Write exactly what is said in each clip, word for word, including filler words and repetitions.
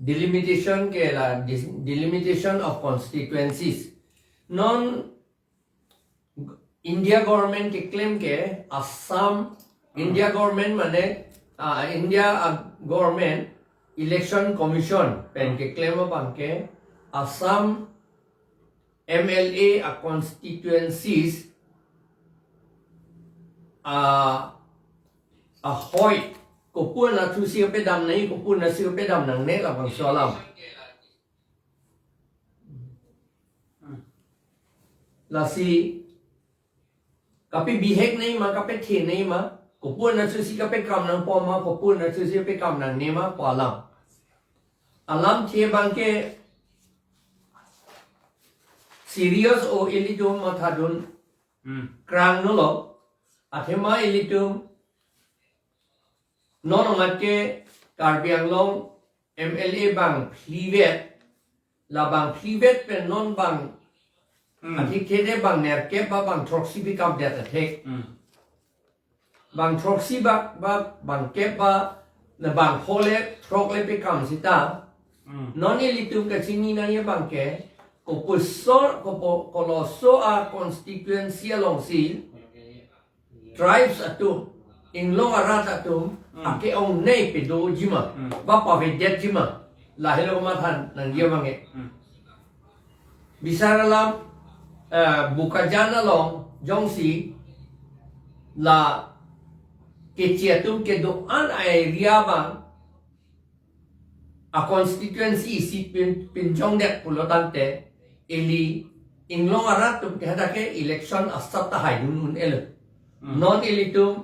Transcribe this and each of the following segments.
Delimitation ke la dis-, delimitation of constituencies. Non India government keklem ke Assam, India government mane, ah, India, ah, government Election Commission pen keklem abang ke Assam M L A a constituencies, ah, ahoi, kopi anatthu si pedam nangji, kopi anatthu si pedam nangne labangso alam. Lasi kapabihek nangji ma, kapathe nangji ma, kopi anatthu si kapakam nangpo ma, kopi anatthu si kapakam nangne ma pu alam. Alamthe abang ke serious o ilitum mathadun Hmm. krang nolo. Athema ilitum non amat ke Karbi Anglong M L A bang phlivet, la bang phlivet pen non bang Hmm. athik thede bang nerkep ba bang throksi pikam det athek. Hmm. Bang throksi ba, ba bang kep ba, na bang phongo le throk le pikam seta. Hmm. Non ilitum kachini nangji abang ke, kopi sor, kopo, koloso a constituency alongsi tribes atum, inglong arat atum, Hmm. ake-ongnei padoji ma, Hmm. ba pavedetji ma, lahelo matha nangji abang ke. Hmm. Bisar alam, eh, Bokajan along jongsi la Keche atum kedo-an a area abang a constituency isi pin, pinjongdet pulo tangte, ili inglong arat atum ke hadak ke election asap ta haidun un-elo. Hmm. Non ilitum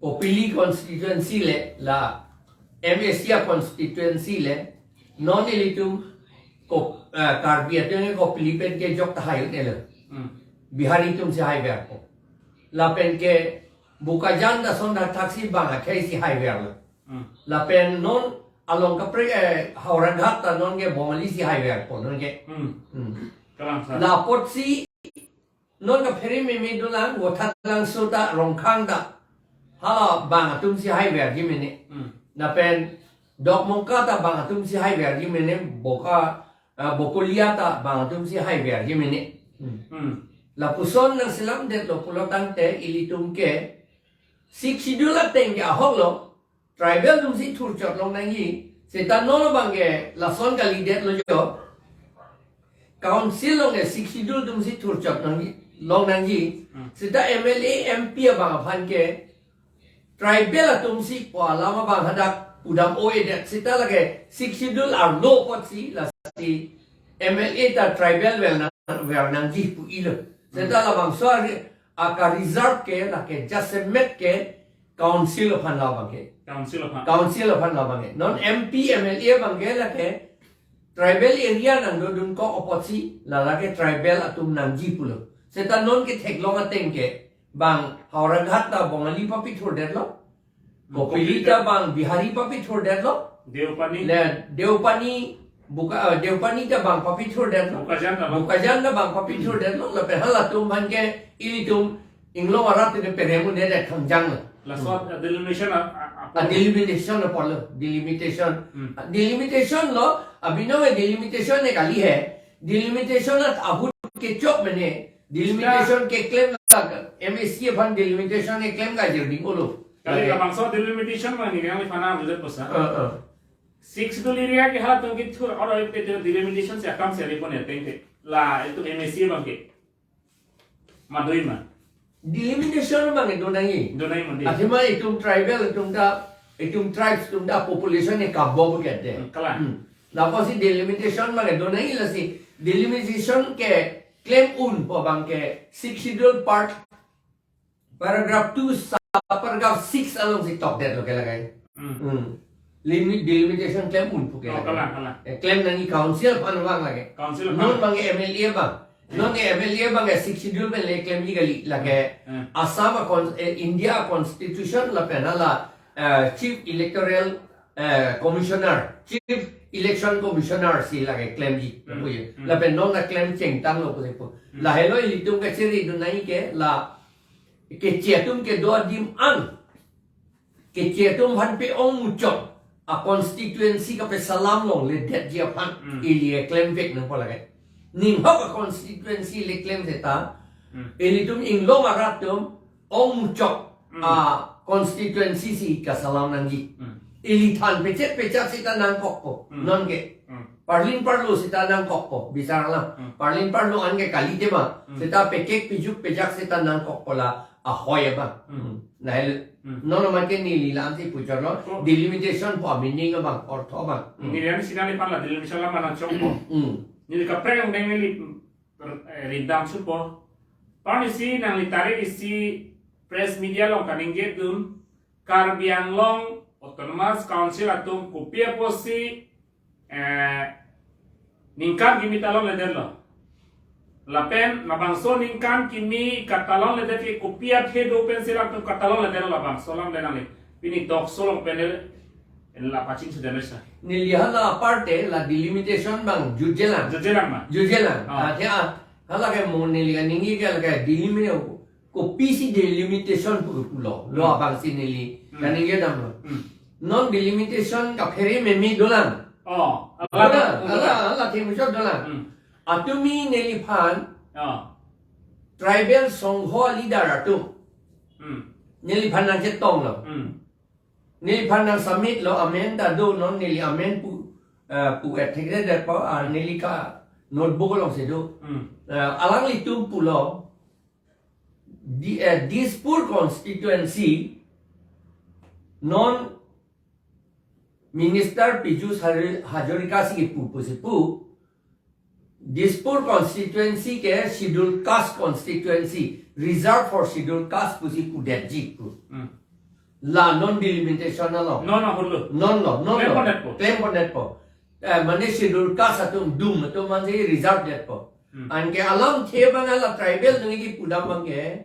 Kopili constituency le, la M A C a constituency le, non ilitum ko, eh, Karbi atum ke Kopili pen kejok ta hai un-elo. Hmm. Bihari atum si haiverpo. Lapen ke Bokajan ta son dak thaksi bang akhei si haiverlo. Hmm. Lapen non along kaprek, eh, Howraghat ta non ke Bongali si haiverpo non ke. Hmm. Hmm. Kalang sa. Lapotsi non kaphere meme dolang, Vothatlangso ta, Rongkhang ta hala bang atum si haiverji mene. Hmm. Lapen Dokmoka ta bang atum si haiverji mene, Boka, ah, Bokolia ta bang atum si haiverji mene. Hmm. Hmm. Lapuson nangselamdetlo pulo tangte ilitum ke Sixth Schedule ateng ke ahoklo, tribal atum si thurchot long nangji, seta non abang ke lason kalidetlo jo. Council along ke Sixth Schedule atum si thurchot nangji, long nangji. Hmm. Seta M L A, M P abang aphan ke tribal atum si pu alam abang hadak pudam o-edet, seta lake Sixth Schedule arlo apotsi lasi M L A ta tribal ver nang, ver nangji pu-ilo. Seta Hmm. labangso ari aka reserve ke, lake jasemet ke council aphan labang ke. Council aphan. Council aphan labang ke. Non M P, M L A abang ke lake tribal area nangdodun kok apotsi, la lake tribal atum nangji pulo. Seta non ketheklong ateng ke, bang Howraghat ta Bongali papithurdetlo. Hmm, Kopili Kopili ta ta bang Bihari papithurdetlo. Deopani. Le Deopani, Boka, eh, Deopani ta bang papithurdetlo. Bokajan ta bang. Bokajan ta bang papithurdetlo. Lapen halatum aphan ke ilitum inglong arat ke peremu ne det thangjang lo. Laso, hmm, a delimitation a, a, a, A delimitation lo pulo, delimitation. Hmm. A delimitation lo, abino ke delimitation ne kali he. Delimitation at ahut kechok mene. Delimitation keklem la, M A C aphan delimitation keklem ka jirding olo. Kali Lake. Labangso delimitation mane yang di fana bujet posa. Eh, eh. Sixth Schedule area ke halatum kethur or delimitation si akam si ari pon ya tengte. La itum M A C abang ke. Ma do-i ma. Delimitation abang do nangji. Do nangji mandi. Athema itum tribal atum ta, itum tribes atum ta population ke kabo bu kete. Hmm, kalang. Hmm. Lapusi delimitation abang do nangji lasi. Delimitation keklem un pu abang ke Sixth Schedule part paragraph two, sub paragraph six alongsi tokdetlo ke lagai. Hmm. Hmm. Limit, delimitation klem un pu ke Oh, lake. Kalang, kalang. Eh, klem nangji council aphan abang lake. Council aphan. Non abang M L A abang. Hmm. Non ke M L A abang ke Sixth Schedule pen le klemji kali lake. Hmm. Assam a con-, eh, India Constitution lapen hala, eh, Chief Electoral, eh, Commissioner, Chief Election Commissioner si lake klemji. Hmm. Pu ye. Hmm. Lapen non ta klem chengtanglo pu pu. Hmm. Lahelo ilitum kachiri dunai ke la Keche atum kedo adim an. Keche atum aphan pe-ong muchot. a constituency kapesalam longledetji aphan, hmm, ili keklem vek nangpo lake. Ninghok a constituency le klem seta, hmm, ilitum inglong arat atum ongmuchok, hmm, a constituency si kasalam nangji. Hmm. Ili than pechet pechat seta nangkokpo, hmm, nonke. Hmm. Parlin parlo seta nangkokpo, bisar lang. Hmm. Parlin parlo anke kalite ma, hmm, seta pekek pijuk pejak seta nangkokpo la ahoi abang. Hmm. Hmm. Nahel, hmm, non amat ke neli lamsi puchotlo, oh, delimitation pu a meaning abang, ortho abang. Hmm. Neli ani sinali panla delimitation alam nangchokpo. Hmm. Neli kaprek angdeng neli, eh, ridam supo. Pamisi nangli tarik isi press media along kaningjedun, Karbi Anglong Autonomous Council atum kopi apotsi, eh, ningkan kimi talonledetlo. Lapen labangso ningkan kimi katalonledet ke kopi athe do pensi latum katalonledetlo, labangso alam le nangli. Pini talk show along pen le, en la pachingthudetlo sir. Neli hala aparte la delimitation abang jutjelang. Jutjelang ma? Jutjelang. Ah. Athe a, hala ke mo neli kaningje ke la ke delimit, kopisi delimitation pu pulo, lo, hmm, abangsi neli, hmm, kaningjedamlo. Hmm. Non delimitation kaphere meme dolang. Oh, dolang, alam, ala, alam. Ala themchot dolang. Hmm. Atumi neliphan, oh, tribal songho leader atum, hmm, neliphan nangchetonglo. Hmm. Neliphan nang submit lo, amen ta do, non neli amen pu, eh, pu athekre derpo, ah, hmm, neli ka notebook alongsi do. Hmm. Eh, alanglitum pulo, di, eh, Dispur constituency, non Minister Piyush Hari-, Hazarika si pu pusi pu, Dispur constituency ke Scheduled Caste constituency, reserved for Scheduled Caste pusi pudetji pu. Hmm. La non delimitation along. Non, non, holo. Non lo, non lo. Klempondetpo. Klempondetpo. Eh, mane Scheduled Caste atum dum atum mansi reserved detpo. Hmm. Anke alamthe abang la tribal atum kipudam abangke,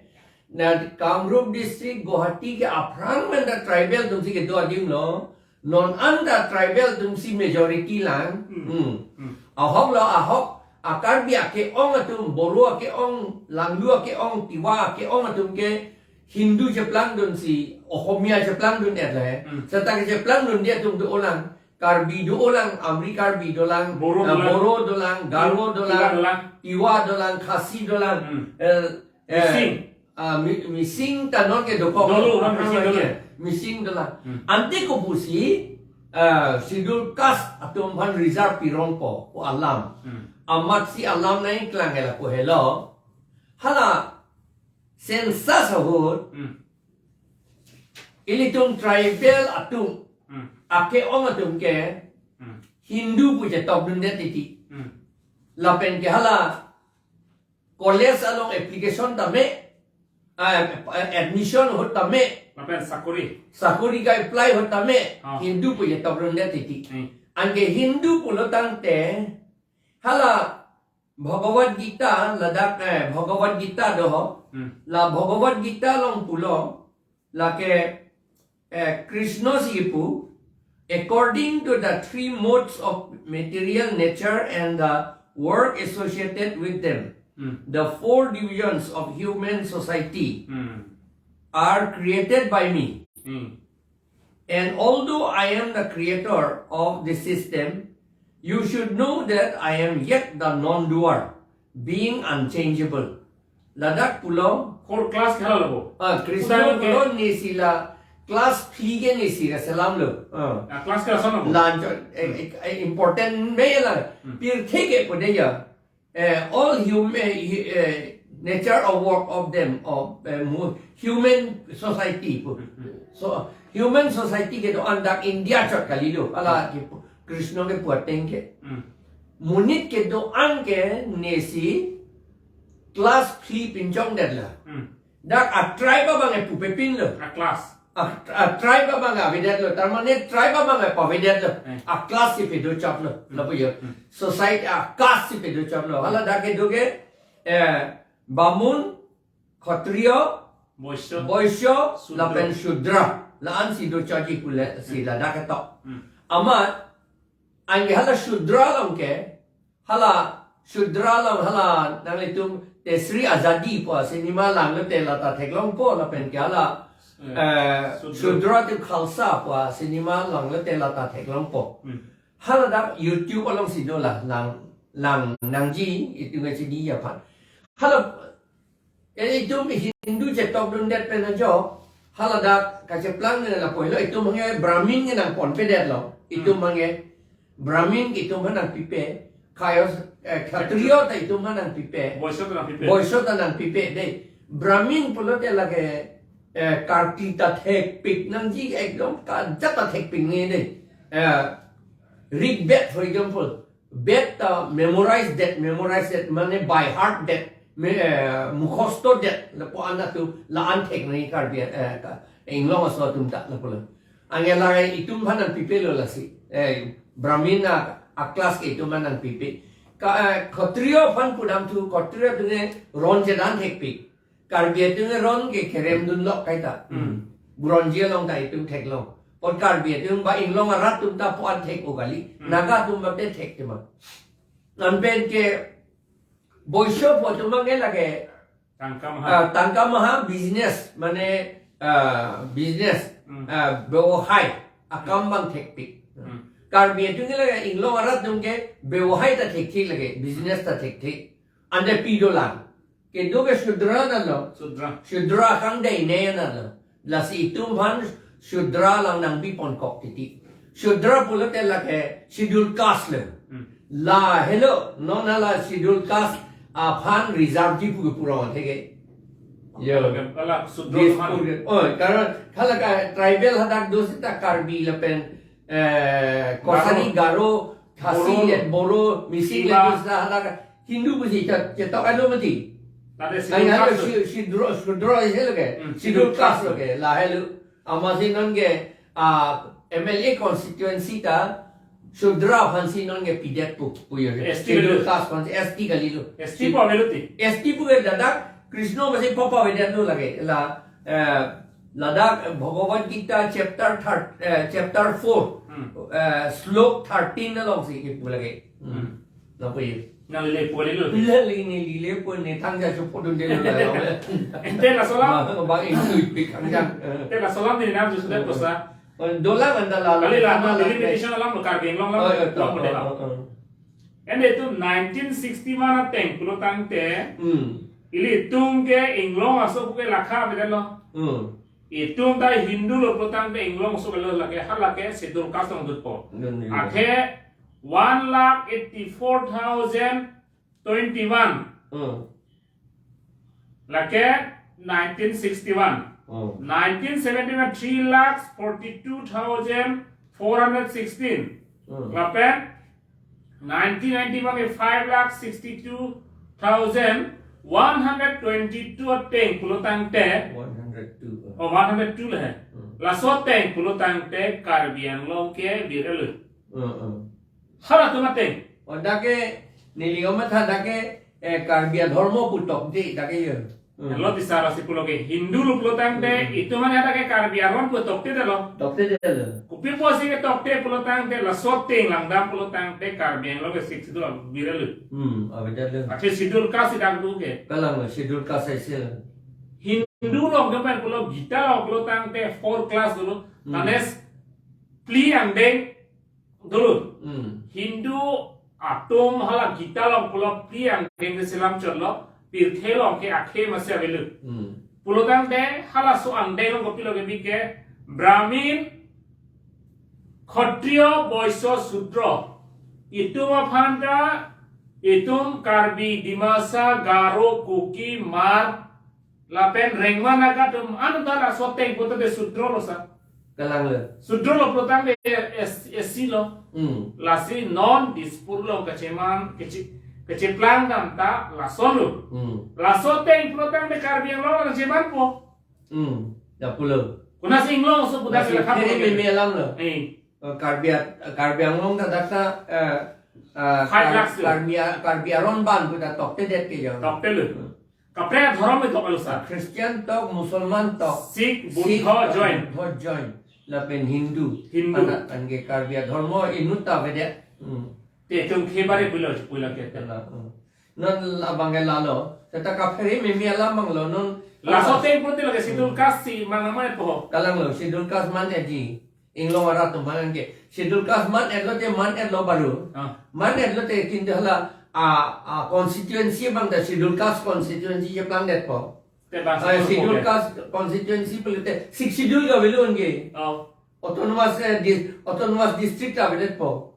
na Kamrup district, Guwahati ke aphrang manda tribal atumsi kedo adim lo. Non anta tribal atumsi majority lang. Hmm. Hmm. Hmm. Ahok lo ahok, a Karbi ake-ong atum, Boro ake-ong, Langlu ake-ong, Tiwa ake-ong atum ke Hindu cheplangdunsi Ohomia cheplangdun-et le. Hmm. Seta kecheplangdunde atum dolang. Karbi dolang, Amri Karbi dolang, Boro, ah, dolang. Boro dolang, Garo dolang, dolang, Tiwa dolang, Khasi dolang. Hmm. Eh, eh, Mising. Ah, mi-, Mising ta nonke dokok. Dolo, ah, Mising, ah, dolang. Iya. Mising dolang. Hmm. Ante kopusi, ah, Scheduled Caste atum aphan reserve pirongpo, ko alam. Hmm. Amatsi alam nangklang hela ko helo. Hala census ahut, hmm, ilitum tribal atum, hmm, ake-ong atum ke, hmm, Hindu pu chetokdunde titi. Hmm. Lapen ke hala college along application tame, ah, admission ahut tame, lapen sakori, sakori ka-apply ahut tame, ah, Hindu pu chetokdunde titi. Hmm. Anke Hindu pulo tangte, hala Bhagavad Gita, ladak, eh, Bhagavad Gita do ho. Hmm. La Bhagavad Gita along pulo, lake, eh, Krishna si pu, "According to the three modes of material nature and the work associated with them, hmm, the four divisions of human society, hmm, are created by me." Hmm. And although I am the creator of the system, you should know that I am yet the non-doer, being unchangeable. Ladak pulo. Core class ke hala lo. Ah, Krishna pulo ke pulo nesi la class three ke nesi kaselamlo. Ah. Ah, class ke lason lo. Lancho, eh, hmm, eh, eh, important me la. Hmm. Pirthe ke pu de ya. Eh, all human, eh, nature of work of them, of, eh, mu-, human society pu. Hmm, hmm. So, human society kedo-an dak India chot kalilo. Hala, hmm, ke pu-, Krishna kepu ateng ke. Hmm. Monit kedo-an ke nesi class three pinchongdetlo. Hmm. Dak a tribe abang epu pepinlo. A class. A, a tribe abang avedetlo. Tar mane tribe abang epavedetlo. Eh. A class si pedochotlo. Hmm. Lapu yo. Hmm. Society a caste si pedochotlo. Hala dak kedo ke, eh, Bamun, Khatriya, Vaishya, Vaishya, Shudra, lapen Shudra. La-an si dochotji pule si, hmm, ladak ketok. Hmm. Amat, anke hala Shudra along ke, hala Shudra along hala nanglitum te Sri Azadi pu cinema langlote la ta theklongpo lapen ke hala, Eh, Sudra. Sudra atum Khalsa pu a cinema langlote lata theklongpo. Hmm. Haladak YouTube alongsi do la lang, lang nangji itum kachini aphan. Hala, eh, itum Hindu chetokdundet pen ajo. Haladak kacheplang ne lapulo, itum abangke Brahmin ke nangponpedetlo. Itum Hmm. abangke Brahmin ke itum aphan nangpipe, khayo, eh, Khatriyo ta itum aphan nangpipe. Boiso ta nangpipe. Boiso ta nangpipe dei. Brahmin pulote lake, eh, karkli ta thekpik nangji, ekdom kajat ta thekpik nangji dei. Eh, Rig Ved, for example, Ved ta memorize det, memorize det, mane by heart det, me, eh, mukhosto det, lapu an atum, la-an thek nangji Karbi, eh, ka, Inglong aso atum ta, lapulo. Anke la itum aphan nangpipelo lasi. Eh, Brahmin a, a class ke itum aphan nangpipe. Ka, eh, Khatriyo aphan pudamthu, Khatriyo atum ke ron chedan thekpik. Karbi atum ke ron ke keremdunlok kaita. Hmm. Buronji along ta itum theklong. Pon Karbi atum ba Inglong arat atum ta pu an thek-o kali. Hmm. Naga atum ba te thek tema. Anpen ke boiso pu atum abangke lake Tangka maha. Ah, tangka maha business, mane, ah, business, Hmm. ah, bebohai, akam abang thekpik. Hmm. Karbi atum ke lake Inglong arat atum ke bebohai ta thekthe lake, business ta thekthe. Ante pi dolang. Kedo ke Sudra anlo. Sudra. Sudra kangdei ne anlo. Lasi itum aphan Sudra lang nangpiponkok titi. Sudra pulote lake Schedule Caste lo. Hmm. Lahelo, non hala Schedule Caste aphan reserve ji pu ke pura theke. Yo. Hala Sudra Dispur man. Ke. Oh, karena hala ka tribal hadak do sita Karbi lapen, eh, Kosari, Garo. Garo, Khasi, Boro, le Boro, Mising, le Tiwa. Do sita hadak Hindu pusi chet-, chetok alo mati. Tade Ai, Schedule halo Caste. Shi-, Shudra, Shudra isi lo ke. Hmm, Schedule Schedule Caste Caste lo ke. Lahelo. Amatsi non ke, ah, M L A constituency ta Shudra aphansi non ke pidet pu, pu yo ke. S T Schedule lo. Caste aphan, S T kalilo. S T pu avelo ti. S T pu ke ladak Krishna masi papa vedet lo lake. La, eh, ladak Bhagavad Gita chapter third, eh, chapter four, Hmm. eh, slok thirteen alongsi kipu lake. Hmm. Hmm. Nangpu ye. Nang lile pu lilo. Lile, lile, lile pu ne thangja chopodunde lo la. Ante laso alam. Ma, ba, eh, sui pik thangja. Ante laso alam ne nang sudah dosa. Oh, dolang anta la, Kali la, la, la, delimitation alam lo, Karbi Anglong alam Oh, lo, ya, to, lo, to, model alam. Oh, oh. Ante itum nineteen sixty-one ateng pulo tangte, Hmm. ilitum ke Inglong aso pu ke lakha beda lo. Hmm. Itum ta Hindu lo pulo tangte Inglong aso ke lo lake, halake Schedule Caste along dutpo. Dun, dun. Athe one lakh eighty-four thousand twenty-one. Hmm. Lake nineteen sixty-one. Hmm. Nineteen seventy-one, three lakhs forty-two thousand four hundred sixteen. Hmm. Lapen nineteen ninety-one ke five lakh sixty-two thousand one hundred twenty-two ateng pulo tangte. One hundred two, uh. Oh, one hundred two le he. Hmm. Laso ateng pulo tangte Karbi Anglong ke bir-elo. Hmm, hmm. Halatum ateng. Oh, dak ke, neli omat ha dak ke, eh, Karbi adhormo pu tokte, dak ke yo. Hmm. Lo tisara si pulo ke Hindu lo pulo tangte, Hmm. itum mane dak ke Karbi aron pu tokte detlo. Tokte detlo. Kopi pusi ke tokte pulo tangte, laso ateng langdam pulo tangte, Karbi Anglong ke Sixth Schedule bir-elo. Hmm, avedet lo. Athe Schedule Caste si dak do ke. Kalang lo, Schedule Caste isi lo. Hindu lo ke pen pulo Gita lo pulo tangte four class dolo. Hmm. Tane phli angdeng dolo. Hmm. Hindu atum hala Gita along pulo phli angdeng ke selam chotlo, pirthe along ke akhei masi avelo. Hmm. Pulo tangte halaso angdeng along kopilo kebi ke Brahmin, Khatriyo, Boiso, Sudro. Itum aphan ta, itum Karbi, Dimasa, Garo, Kuki, Hmar, lapen Rengma Naga atum anta laso ateng pulote Sudro lo sa. Kalang lo. Sudro lo pulo tangte S-, S C lo. Hmm. Lasi non Dispur along kacheman, kache-, kacheplang dam ta lason lo. Hmm. Laso ateng pulo tangte Karbi Anglong along kachemanpo. Hmm. Ya pulo. Konatsi Inglong aso pu dak Lasi lakha phere pulo meme ke. Alam lo. Eh. Eh, Karbi at-, Karbi Anglong ta dak ta, eh, eh, Five Kar-, lakhs lo. Karbi a-, Karbi aron abang pu ta toktedet ke jo. Tokte lo. Hmm. Kaprek adhorom le tok alo sa. Christian tok, Musalman tok, Sikh, Sikh Buddha tok, join. Buddha join. Lapen Hindu. Hindu. Anat anke Karbi adhormo inut ta avedet. Hmm. Te itum khebare pulo, pulo ke. Kena, hmm. Non abang ke lalo. Seta kaphere mimi alam abang lo non. Laso ateng pun ti lake Schedule Caste si mang nangmanpo. Kalang lo, Schedule Caste man-etji. Inglong arat atum aphan ke. Schedule Caste man-etlo te man-etlo baru. Ah. Man-etlo te kintu hala a, a constituency abang ta Schedule Caste constituency cheplangdetpo. Te bang Ah, Schedule Schedule Caste. Caste constituency pulote Sixth Schedule ke avelo anke. Oh. Autonomous, eh, dis-, autonomous district ta avedetpo.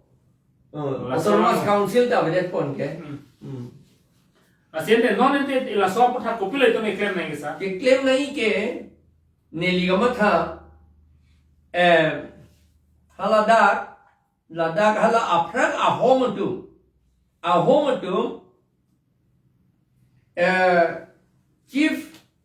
Oh, Laso Autonomous ano. Council ta avedetpo anke. Hmm. Hmm. Lasi ante non ante laso aphuthak kopilo itum keklem nangji sa? Keklem nangji ke neli kamatha, eh, hala dak, ladak hala aphrang Ahom atum, Ahom atum, eh, Chief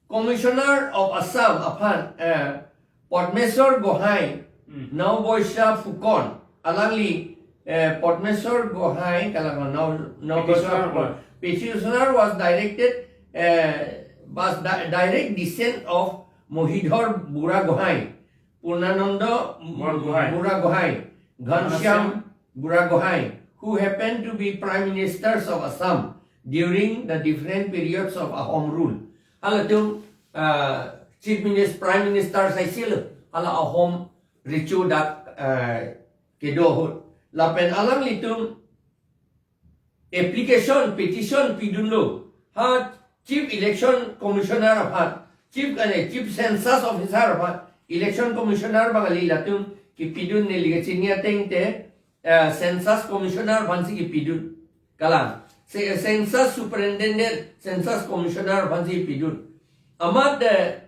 Commissioner of Assam aphan, eh, Padmeswar Gohai, Hmm. Naoboisya Phukan, alangli, eh, Padmeswar Gohai, kalang Nao, Naoboisya Petitioner Phukan, Gohai. Petitioner was directed, eh, was di-, direct descent of Mohidhor Bura Gohai, Purnananda Bor Gohai. Bura Gohai, Ghanshyam Ghanshyam. Bura Gohai, who happened to be Prime Ministers of Assam during the different periods of Ahom rule. Halatum, uh, Chief Minister, Prime Minister saisilo, hala Ahom recho dak, uh, kedo ahut. Lapen alanglitum application, petition pidunlo. Ha Chief Election Commissioner aphan, Chief, ane, Chief Census Officer aphan, Election Commissioner abang kali, latum kipidun neli kachini ateng te, eh, Census Commissioner aphansi kipidun. Kalang. Se-, Census Superintendent, Census Commissioner aphansi pidun. Amat, eh,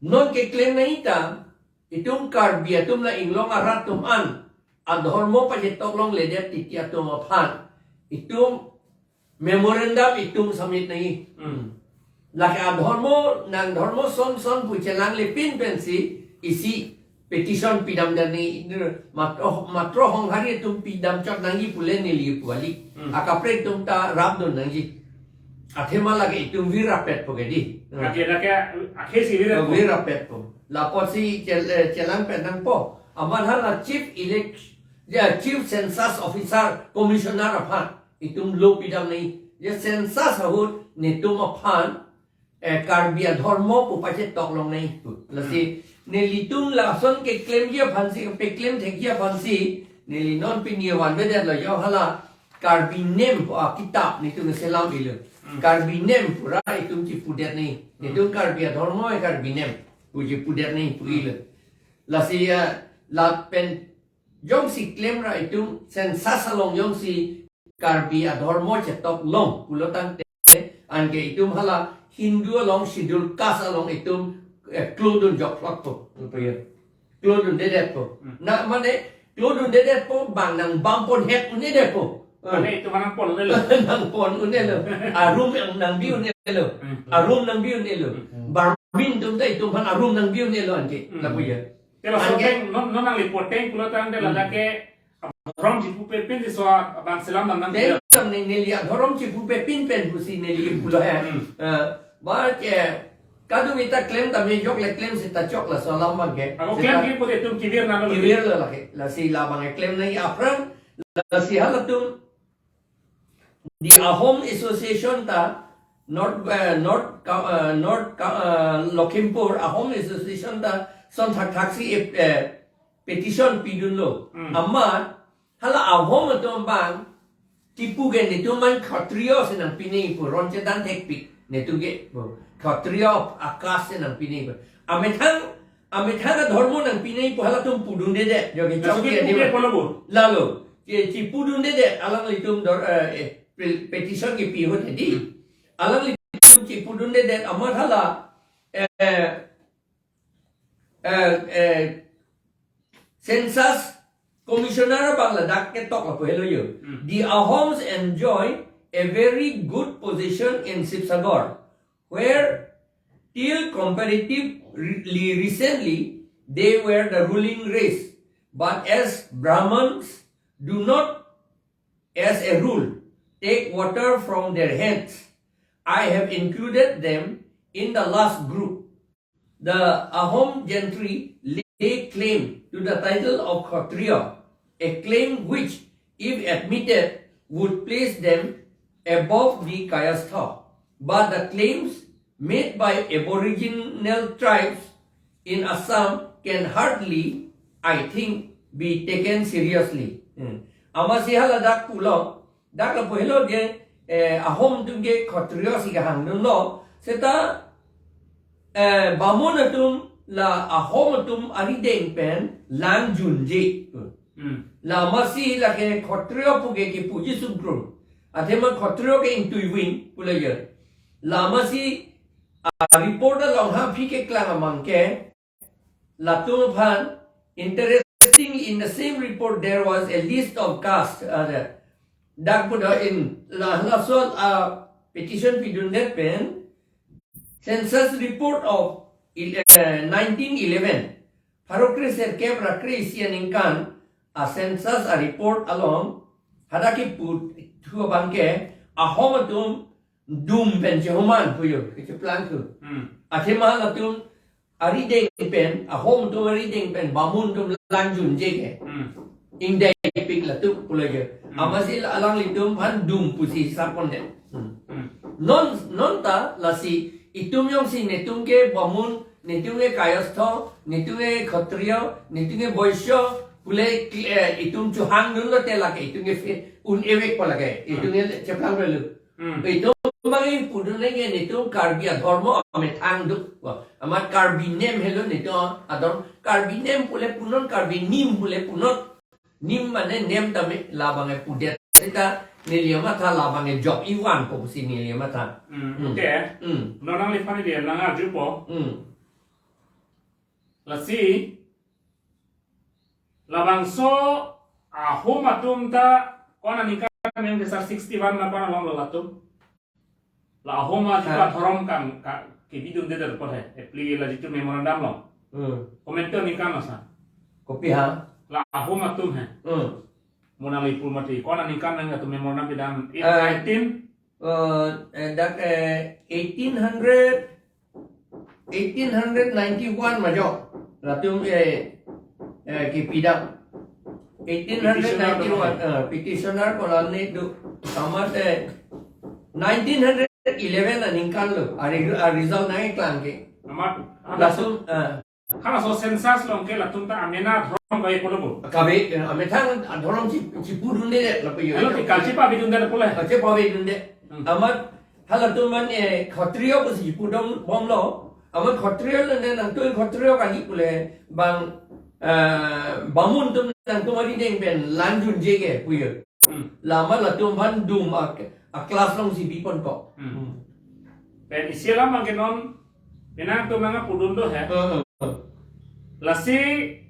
non keklem nangji ta, itum Karbi atum la inglong arat atum an adhormo pachetok longledet titi atum aphan itum memorandum itum submit nangji. Hmm. Lake adhormo nang dhormo son son pu chelangle pin pensi isi petition pidamdet nangji, matro, matro Honghari atum pidamchot nangji pule neli pu kali. Hmm. Akaprek atum ta rapdun nangji. Athema lake itum virapetpo ke dei. Hmm. Lake, lake, akhesi virapetpo. Virapetpo. Lapotsi chel-, eh, chelangpet nangpo. Amat hala Chief Elect-, ya, Chief Census Officer, Commissioner aphan itum lo pidam nangji. Ya, census ahut netum aphan, eh, Karbi adhormo pu pachetok long nangji pu. Lasi, Hmm. nelitum lason keklemji aphansi, peklem thekji aphansi, neli non pini vanvedetlo, yo hala Karbi Nem pu akitap netum selam ilo. Hmm. Karbi Nem pura itum chipudet nangji. Netum Hmm. Karbi adhormo, eh, Karbi Nem pu chipudet nangji pu Hmm. ilo. Lasi, eh, lapen jongsi klem ra itum census along jongsi Karbi adhormo chetok long pulo tangte, anke itum hala Hindu along Schedule Caste along itum, eh, klodun jokplotpo, itum ya. Klodundedetpo. Hmm. Na mane klodundedetpo, bang nang bampon het un-edetpo. Eh. Mane itum nangpon un-elo. Nangpon un-elo. Arum nang, nangbi un-elo. Hmm. Arum nangbi un-elo. Hmm. Barmin atum ta itum aphan arum nangbi un-elo anke. Hmm. Lapu ya. Te laso Anke ateng, non, non nangli pu ateng pulo tangte Hmm. ladak ke adhorom chipupepin si so abang selam nang nang Te pia. Neli adhorom chipupepin pen pusi neli pulo he. Hmm. Eh, ba ke kadung ita klem tame jok le klem seta chok laso alam abang ke. Ako Seta klem ke pute itum kivir nang lo. Kivir lo lake. Lasi labang ke klem nangji aphrang. Lasi halatum the Ahom Association ta North, eh, North Ka-, eh, North Ka-, eh, Lakhimpur Ahom Association ta son thakthak si, eh, petition pidunlo. Hmm. Amat hala Ahom atum abang kipu ke netum aphan Khatriya si nangpi nangji pu ron chedan thekpik netum ke pu Khatriya of a caste si nangpi nangji pu. Amethang, amethang adhormo nangpi nangji pu halatum pudundedet. Jo ke Laso chok ke kipu dia ke polo bo? Lalo. Ke chipudundedet alanglitum dor, eh, eh, pe-, petition kipi ahut dei. Hmm. Alanglitum chipudundedet amat hala, eh, eh, eh, Census Commissioner abang ladak ketok lapu helo yo. Hmm. The Ahoms enjoy a very good position in Sibsagar, where till comparatively recently they were the ruling race. But as Brahmins do not, as a rule, take water from their hands, I have included them in the last group. The Ahom gentry lay claim to the title of Khatriya, a claim which, if admitted, would place them above the kayastha, but the claims made by Aboriginal tribes in Assam can hardly, I think, be taken seriously. Hmm. Amatsi hala dak pulo, dak lapu helo de, eh, Ahom atum ke Khatriyo si kehang dunlo, seta, eh, Bamun atum la Ahom atum arideng pen langjunje. Hmm. Hmm. La amatsi lake Khatriyo pu ke kipuji sungkrung. Athema Khatriyo ke ingtuivin pule je. La amatsi a report along ha aphi keklang amang ke, latum aphan, interestingly, in the same report there was a list of caste. Uh, the, dak pu do in la, laso a petition pidundet pen, census report of il-, eh, nineteen eleven, pharo kre serkep ra kre isi aningkan a census a report along hadak kiputhu abang ke, Ahom atum dum pen chehoman puyo, kecheplang thu. Hmm. Athema latum arideng pen, Ahom atum arideng pen Bamun atum langjunje ke. Hmm. Ingdai pik latum pule je. Hmm. Amatsi la alanglitum aphan dum pusi hisap pondet. Hmm. Hmm. Non, non ta lasi itum jongsi netum ke Bamun, netum ke kayastha, netum ke Khatriyo, netum ke Boisyo, pule, eh, itum chohang dunlo te lake, itum ke fe-, un-e vekpo lake, itum ke cheplang velu. Hmm. Itum bang pudun lake netum Karbi adhormo amethang do. Wah, amat Karbi nem helo netum adhormo, Karbi nem pule punon, Karbi nim pule punon. Nim mane nem tame labang ke pudet. Seta neli amatha labang ke jok ivan po pusi neli amatha. Hmm, hmm. Okay. Hmm. Non nangliphan neli nang arjupo. Hmm. Lasi, labangso Ahom atum ta ko-an aningkan nang ke sar sixty-one na ko-an along lo latum. La Ahom atum Ha. adhorom kan ka kebidunde der por he. Epli la jitu memorandum lo. Hmm. Comment to aningkan asa. Kopi ha? La Ahom atum he. Hmm. Mo nanglipu mati. Ko-an aningkan nang atum memorandum pidam. Eh. Eighteen. Eh, eh, dak, eh, eighteen hundred, eighteen hundred ninety-one majo. Latum, eh, eh, kipidam. Eighteen hundred ninety-one, Petitioner do. Eh, petitioner kolani do. Amat, eh, nineteen hundred eleven aningkan lo. Ari, ari result nangkeklang ke. Amat, amat. Latum, eh, Halaso census along ke latum ta amena adhorom kave pulo bo. Kave, eh, amethang adhorom chi, chipudunde lapu yo. Alo ti kalchi pavidunde pule. Kalchi pavidunde. Hmm. Amat halatum man, eh, Khatriyo pusi chipudun bomlo. Amat Khatriyo le ne nangtum Khatriyo kali pule bang, eh, Bamun atum nangtum arideng pen langjunje ke puyo. Hmm. Lama latum aphan dum a, a class alongsi biponpo. Hmm. Hmm. Pen isi alam abang ke non, penang atum nangpudun do he. Hmm, hmm. Lasi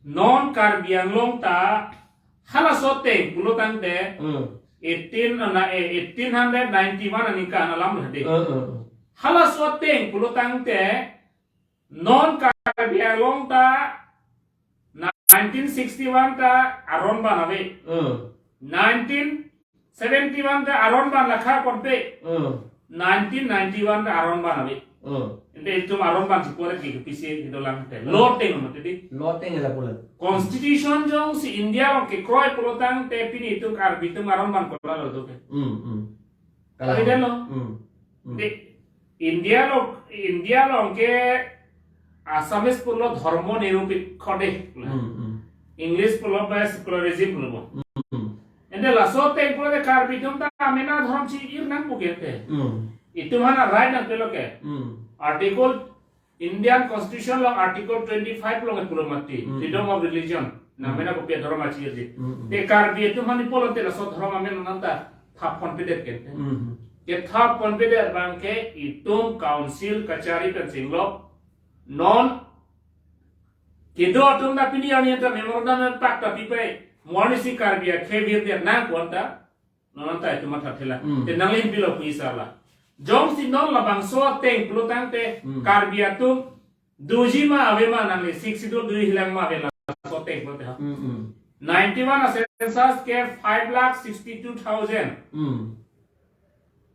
non Karbi Anglong ta halaso ateng pulo tangte, Hmm. eighteen na, eh, eighteen hundred ninety-one aningkan alam lo de. Hmm, hmm. Halaso ateng pulo tangte non Karbi Anglong ta nineteen sixty-one ta aron ban ave. Hmm. Nineteen seventy-one ta aron ban lakha ponpe. Hmm. Nineteen ninety-one ta aron ban ave. Hmm. Ante itum aron ban si pore ki pisi idolang te. Hmm. Law ateng mati di. Law ateng la pula. Constitution jongsi India along kekroi pulo tangte pini itum Karbi atum aron ban kola lo do ke. Hmm, hmm. Kalang. Kali den lo. Hmm. Hmm. Di India along, India along ke Assamese pulo dhormo nirupekho de. Hmm, hmm. English pulo ba secularism pulo bo. Hmm, hmm. Ante laso ateng pulo de Karbi atum ta amena adhorom chi-ir nangpo ke te. Hmm. Itum aphan a right nangpilo ke. Hmm. Article, Indian Constitution along Article twenty-five along pulo mati. Hmm. Freedom of religion. Hmm. Nang mena kopi adhorom achi-irji. Hmm, hmm. Te Karbi atum aphan pulo te laso adhorom amen nang ta thap ponpedet ke. Hmm. Kethap ponpedet abang ke itum council kachari pen chinglo. Non kedo atum ta pini arni anta memorandum pen pak ta pipai. Mo arnisi Karbi akhei virdet nang ko-an ta. Non anta itum mathathela. Hmm. Te nanglihin pilo pu isar la. Jongsi non labangso ateng pulo tangte Hmm. Karbi atum doji ma ave ma nangli Sixth Schedule doji hilang ma ave laso ateng pulo te ha. Hmm, hmm. Ninety-one a census ke five lakh sixty-two thousand Hmm.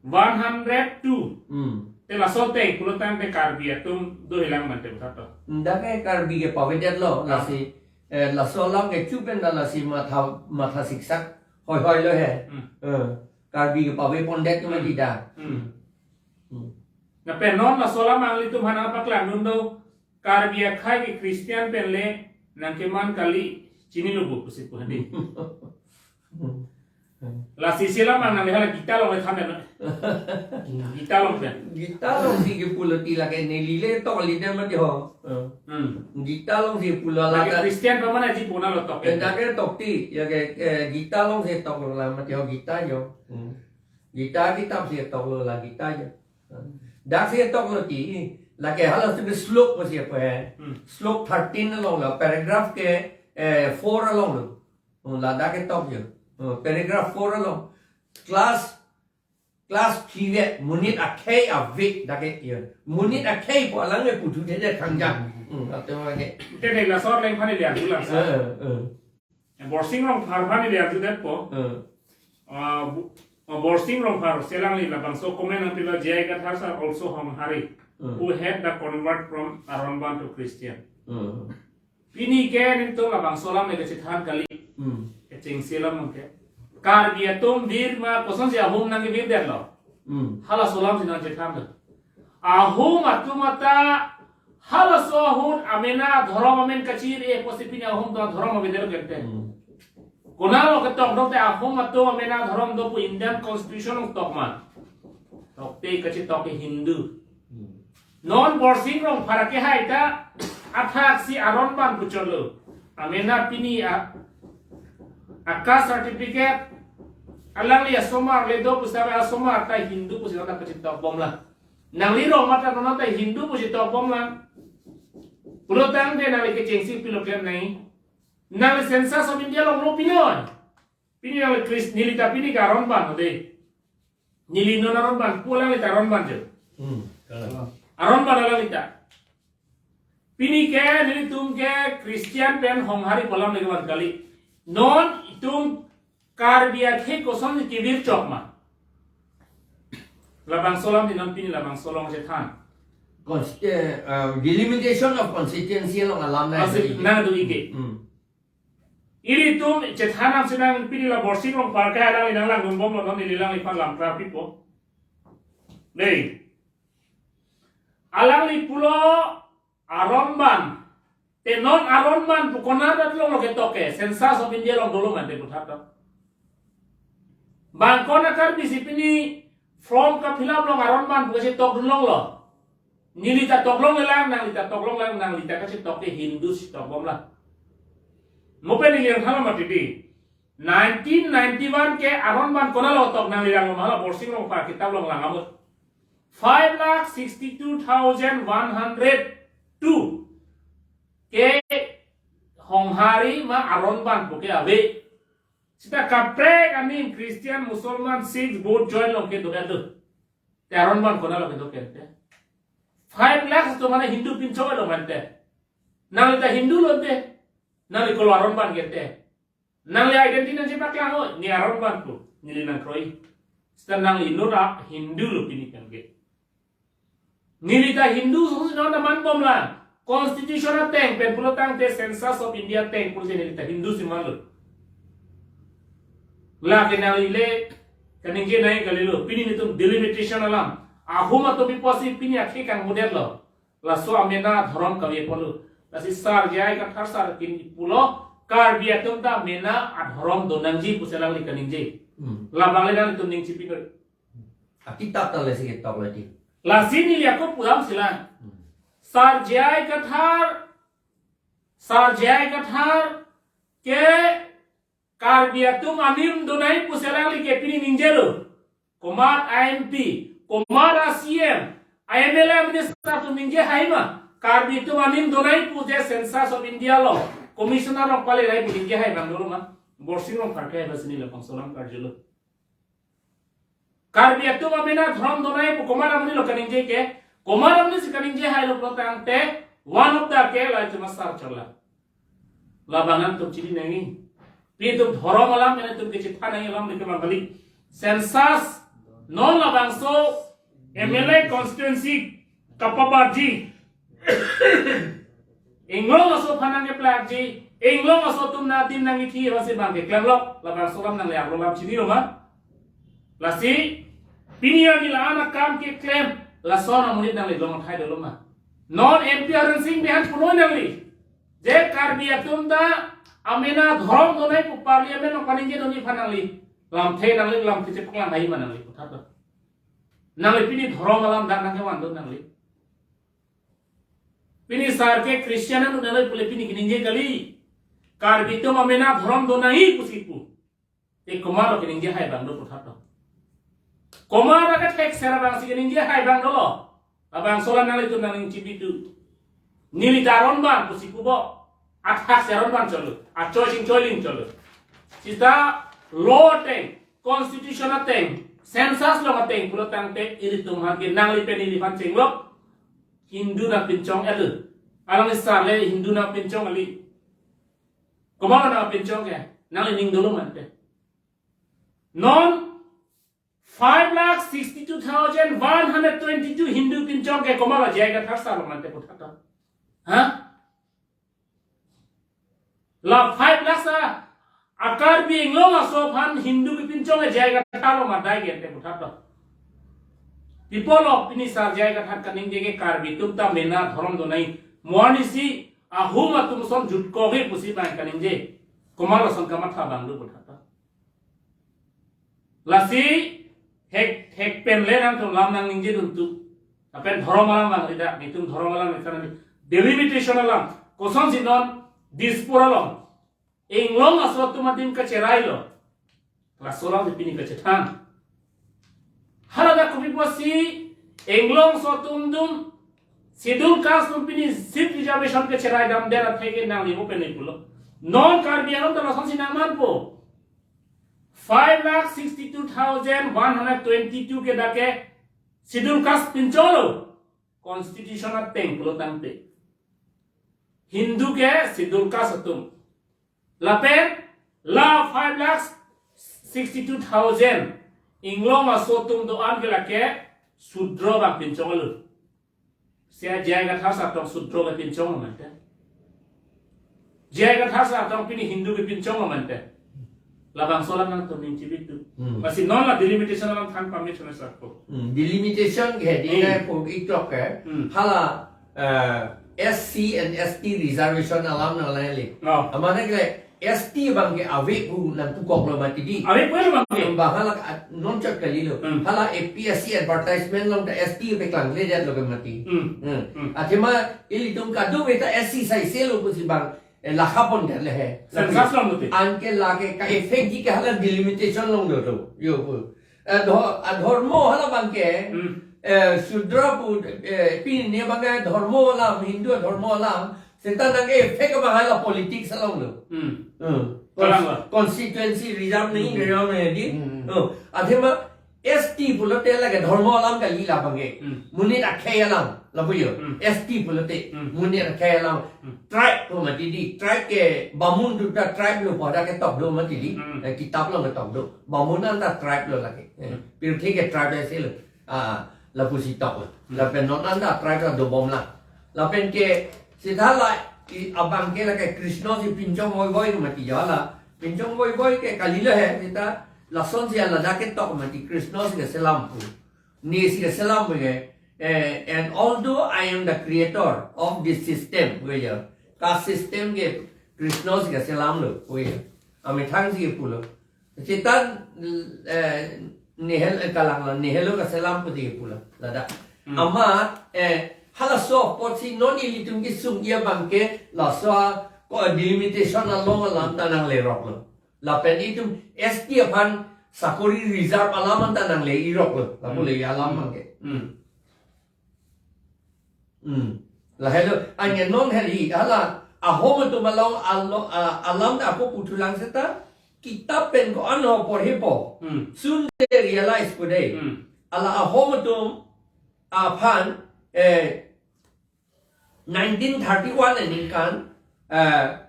one hundred two. Hmm. Te laso ateng pulo tangte Karbi atum do hilang mante puthot to. Dak ke Karbi ke pavedetlo, Ah. lasi, eh, laso alam ke chupen da lasi matha, matha siksak hoi hoi lo he. Hmm. Eh, Karbi kepave pondet ke mati dak. Hmm. Hmm. Lapen non laso alam nanglitum aphan nangpaklangdun do, Karbi akhei ke Christian pen le nangkeman kali, chinilo pu pusi pu hadi. Hmm. Lasi isi alam nangli hala Gita along le than dam. Gita along pen. Gita alongsi kepu lo ti lake neli le tok kali dam mati ho. Hmm. Gita alongsi pulo. Lake la ta Christian pamana ji puna lo tok. Dak ke tok ti, ya ke, eh, Gita alongsi tok lo la mati ho Gita jo. Hmm. Gita kitap si tok lo la Gita jo. Dak si tok lo ti, lake hala si slok ko si apa hai. Hmm. Slok thirteen along la paragraph ke, eh, four along lo. Hmm, ladak ketok jo. Hmm, paragraph four along. Class, class period, monit akhei ave dak ke ya. Monit akhei pu alang ke puthu thede khangjang. Hmm, atau lagi. Te ne laso arleng aphan ili arjulang sa. Eh, eh. Borsing Rongphar aphan ili arjudetpo. Eh. Ah, bu-, ah, Borsing Rongphar, si alangli labangso comment nangpilo, J I Kathar sir also Honghari, Hmm. who had the convert from Aronban to Christian. Hmm. Pini ke nelitum labangso alam le kachethan kali. Hmm. Kechengsi alam ke. Karbi atum vir ma kosonsi ahum nangkevir detlo. Hmm. Halaso alam si nangchethan lo. Ahum atum ata halaso ahut amena dhorom amen kachiri apotsi pini ahum atum dhorom avedetlo kente. Hmm. Konatlo ketok do te ahum atum amena dhorom do pu Indian Constitution along tok ma? Tokte, kachetok ke Hindu. Hmm. Non Borsing Rongphar ke hai ta athak si Aronban pu chotlo. Amena pini a, a caste certificate alangli asomar le do pusitame asomar ta Hindu pusi nang ta kachetok bomlang. Nangli rong mata non ta Hindu pusi tok bomlang. Pulotangte nangli kechengsi pilo klem nai. Nangli Census of India along lo pini oi. Pini nangli Chris, neli ta pini ke Aronban ode. Neli non Aronban, pu alangli ta Aronban jo. Hmm, kalang. Aronban alangli ta. Pini ke nelitum ke Christian pen Honghari pu alam le kevan kali. Non itum Karbi akhei koson kevir chok ma? Labangso alam di non pini labangso along chethan. Const-, eh, uh, delimitation of constituency along alam na. Masih itu. Nang do ike. Hmm. Ilitum chethan nangsi nang pini la Borsing Rongphar ke alangli nanglangdun bomlo, non neli alangliphan lam tra pipo. Dei. Alangli pulo Aronban. Te non Aronban pu konat along lo ketok ke, Census of India along dolo mante puthat to. Bang konat Karbi si pini form ka fill up along Aronban pu kachetok dun longlo. Neli ta tok longlelang, nangli ta tok longlelang, nangli ta kachetok ke Hindu si tok bomlang. Mo pen neli yang thala mati di. Nineteen ninety-one ke Aronban konatlo tok, nangli langlo ma hala Borsing Rongphar kitap along lang amut. Five lakh sixty-two thousand one hundred two ke Honghari ma Aronban pu ke ave. Seta kaprek anim Christian, Musalman, Sikh, Buddhist join along kedo kedo. Te Aronban konatlo kedo kente. Five lakhs atum mane Hindu pinchong lo mante. Nangli ta Hindu lo te. Nangli kolo Aronban kente. Nangli identity nangchepaklang oi, ne Aronban pu, neli nangkroi. Seta nangli non ta Hindu lo pini kan ke. Neli ta Hindu sung si non ta man bomlang. Constitution ateng pen pulotangte Census of India ateng pulote neli ta Hindu si manlo. Lake nangli le kaningje nai kalilo, pini nelitum delimitation alam. Ahum atum pi pusi pini akhei kangmudetlo. Laso amena adhorom kave ponlo. Lasi Sar J I Kathar sar kin pulo, Karbi atum ta mena adhorom do nangji pusi alangli kaningje. Hmm. Labang le nangtum ning chipi koi. Akitap ta lesi ketok lagi. Lasi neli ako pulang silang. Hmm. Sar J I Kathar, Sar J I Kathar ke Karbi atum anim donai pusi alangli ke pini ningjelo. Komat a M P, komat a C M, a M L A, minister atum ningje hai ma? Karbi atum anim donai pu je Census of India along, commissioner along pale nai pu ningje hai bang dolo ma? Borsing Rongphar ke ba sini le pangsolang karjolo. Karbi atum amena dhorom donai pu komat amonit lo kaningje ke, komat amonit si kaningje hai lo pulotangte, one of the ke la cuma Sar Charla. Labang nangtum chini nangji. Pi atum dhorom alam, pen atum kechethan nangji alam dike mangkali. Census, non labangso M L A constituency kapabarji. Inglong aso aphan nangkeplakji, inglong aso atum nangdim nangkithi, aphansi bang keklem lok, labangso alam nangli arlo alam chinilo ma? Lasi pini arni la-an akam keklem, lason amonit nangli long thai dolo ma? Non M P Aren Sing Bey aphan punoi nangli, je Karbi atum ta amena dhorom donai pu Parliament along kaningje dunji aphan nangli lamthe, nangli lamthe chepaklang hai ma nangli puthot? Nangli pini dhorom alam dak nangkevan do nangli? Pini sar ke Christian anu nangli pule pini keningje kali. Karbi atum amena dhorom donai pusi pu. Te komatlo keningje hai abang do puthot? Komat athak sera abang si keningje hai abang dolo? Labangso alam nanglitum nangning chibitu. Neli ta aron abang pusi pupo. Athak sera aron abang cholo, achoi chingchoi aling cholo. Seta law ateng, constitution ateng, census along ateng pulo tangte ilitum aphan ke nangli pen neli aphan chenglok, Hindu nangpinchong elu. Alangli sar le Hindu nangpinchong kali. Komatlo nangpinchong ke? Nangli ning dolo ma ante? Non five lakh sixty-two thousand one hundred twenty-two Hindu pinchong ke komatlo J I Kathar sar lo ma ante puthot? Ha? La five lakh a Karbi Anglong aso aphan Hindu kepinchong ke J I Kathar lo ma dai ke ante puthot? Pi apotlo pini sar J I Kathar kaningje ke Karbi atum ta mena dhorom donai, mo arnisi ahum atum ason jutkok he pusi abang kaningje? Komatlo ason kamatha abang do puthot? Lasi hek hek pen le nangtum lam nangningje duntu. Lapen dhorom alam abang rida, netum dhorom alam nangkana ni, delimitation alam. Kosonsi non Dispur along Anglong aso atum adim kacherai lo, laso alam si pini kachethan. Hala dak kopi pusi Anglong aso atum adim, Schedule Caste atum pini seat reservation kacherai damdet atheke nangli mo pen pulo? Non Karbi Anglong ta lasonsi nangmanpo. Five lakh sixty-two thousand one hundred twenty-two ke dak ke Schedule Caste pinchong lo, constitution ateng pulo tangte. Hindu ke Schedule Caste atum. Lapen la five lakh sixty-two thousand Anglong aso atum do-an ke lake Sudro abang pinchong lo. Sia J I Kathar sar tong Sudro kepinchong lo ma ante? J I Kathar sar tong pini Hindu kepinchong lo ma ante? Labangso alam nangtum ning chibitu. Hmm. Lasi non la delimitation alam than pamit chona sar ko. Hmm, delimitation ke di Hmm. nai po iklok ke. Hmm. Hala, eh, S C and S T reservation alam nang lai li. Oh. Amane ke S T abang ke ave pu nangpukok lo mati di. Ave pu lo abang ke. Abang hala, ah, non chot kali lo. Hmm. Hala A P S C advertisement along ta S T peklang le jat lo ke mati. Hmm. Hmm. Hmm. Athema ilitum kadokave ta S C saise lo pusi abang, eh, lakha pondet le he. Census along lo te. Anke lake ka-effect ji ke hala delimitation along lo to. Yo pu. Eh, dho-, ah, dhormo hala abang ke, Hmm. eh, Sudra pu, eh, pini abang ke dhormo alam, Hindu dhormo alam, seta nang-effect abang hala politics along lo. Hmm. Hmm. Kalang Cons-, ba? Constituency reserve nang Hmm. reserve nang di. Hmm. Oh, athema S T pulote lake dhormo alam kali la abang ke. Hmm. Monit akhei alam, lapu yo. Hmm. S T pulote, Hmm. monit akhei alam. Hmm. Tribe pu mati di, tribe ke Bamun duta tribe lo pu dak ketok do mati di. Hmm. Eh, kitap along ketok do. Bamun anta tribe lo lake. Eh, Hmm. pirthe ke tribe ase lo. Ah, lapusi tok lo. Hmm. Lapen non anta tribe la dobom la. Lapen ke seta la i abang ke lake Krishna si pinchong voi voi mati jala. Pinchong voi voi ke kali lo he, seta lasonsi ala dak ketok mati Krishna si keselam pu. Ne si keselam pu ke, eh, and although I am the creator of this system, pu ya. Caste system ke Krishna si keselam lo, pu ya. Amethang si pulo. Seta, eh, Nehel, eh, kalang lo, Nehelu keselam pu di pulo, ladak. Hmm. Amat, eh, halaso apotsi non ilitum kesung ya abang ke, laso ko delimitation along alam ta nanglerok lo. Lapen itum S T aphan sakori reserve alam anta nangle-irok lo. Lapu Hmm. le alam Hmm. abang ke. Hmm. Hmm. Lahelo, ane non heli, hala, ahom atum along, alo-, ah, alam ta ako puthulang seta, kitap pen ko-an ho porhepo. Hmm. Soon they realize pu de. Hmm. Hala ahom atum aphan, eh, nineteen thirty-one aningkan, eh,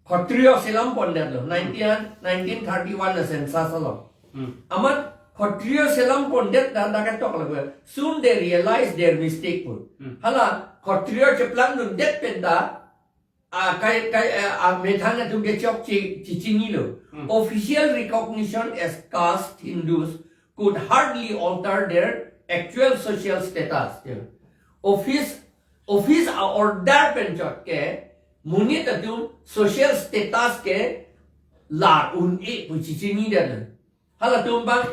Khatriyo selam pondet lo, nineteen, nineteen thirty-one a census along. Hmm. Amat Khatriyo selam pondet dak dak ketok lo. Soon they realize their mistake pu. Hmm. Hala Khatriyo cheplang dundet pen ta a, kai, kai, a, a, methang atum ke chokche, chechinilo. Hmm. Official recognition as caste Hindus could hardly alter their actual social status. Office, office a-order pen chot ke, monit atum social status ke lar un-e pu chechinidetlo. Halatum bang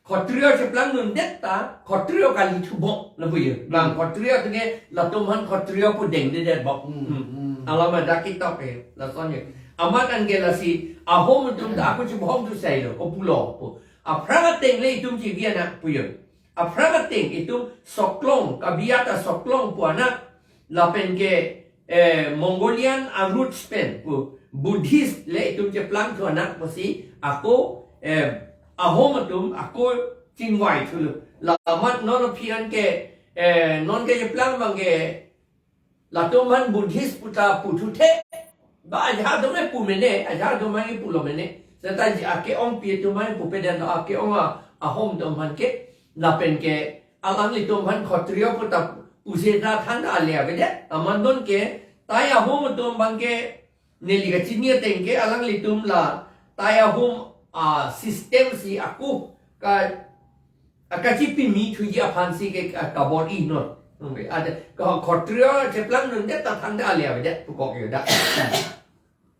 Khatrio cheplang dundet ta, Khatrio kali thubok lapu ye. Bang Hmm. Khatrio atum ke latum aphan Khatrio pu dengdedetbok. Hmm, Hmm. hmm. Alam adak kitok ke, lason ye. Amat anke lasi, Ahom atum ta ako chibhong tu sailo, kopulo pu. Aphrang ateng le itum chiviana pu ye. Aphrang ateng itum Soklong, Kabiata Soklong pu anak, lapen ke, eh, Mongolian a-roots pen pu Buddhist le itum cheplang thu anak pusi ako, eh, Ahom atum ako chingvai thulo. La amat non aphi anke, eh, non ke cheplang abang ke latum aphan Buddhist pu ta puthuthe. Ba ajahak atum ke pu mene, ajahak atum ke pulo mene. Seta ji ake-ongpi atum ke pupedetlo, ake-ong a, Ahom atum aphan ke, lapen ke alanglitum aphan Khatrio pu ta pusi ta than ale avedet. Amat non ke, tai Ahom atum abang ke, neli kachini ateng ke, alanglitum la, tai Ahom a-system si ako ka, a, kachipimi thuji aphansi ke, a, kabor-i non. Hmm, ada, ka, Khatrio cheplang dundet ta than ale avedet, pukok ye da.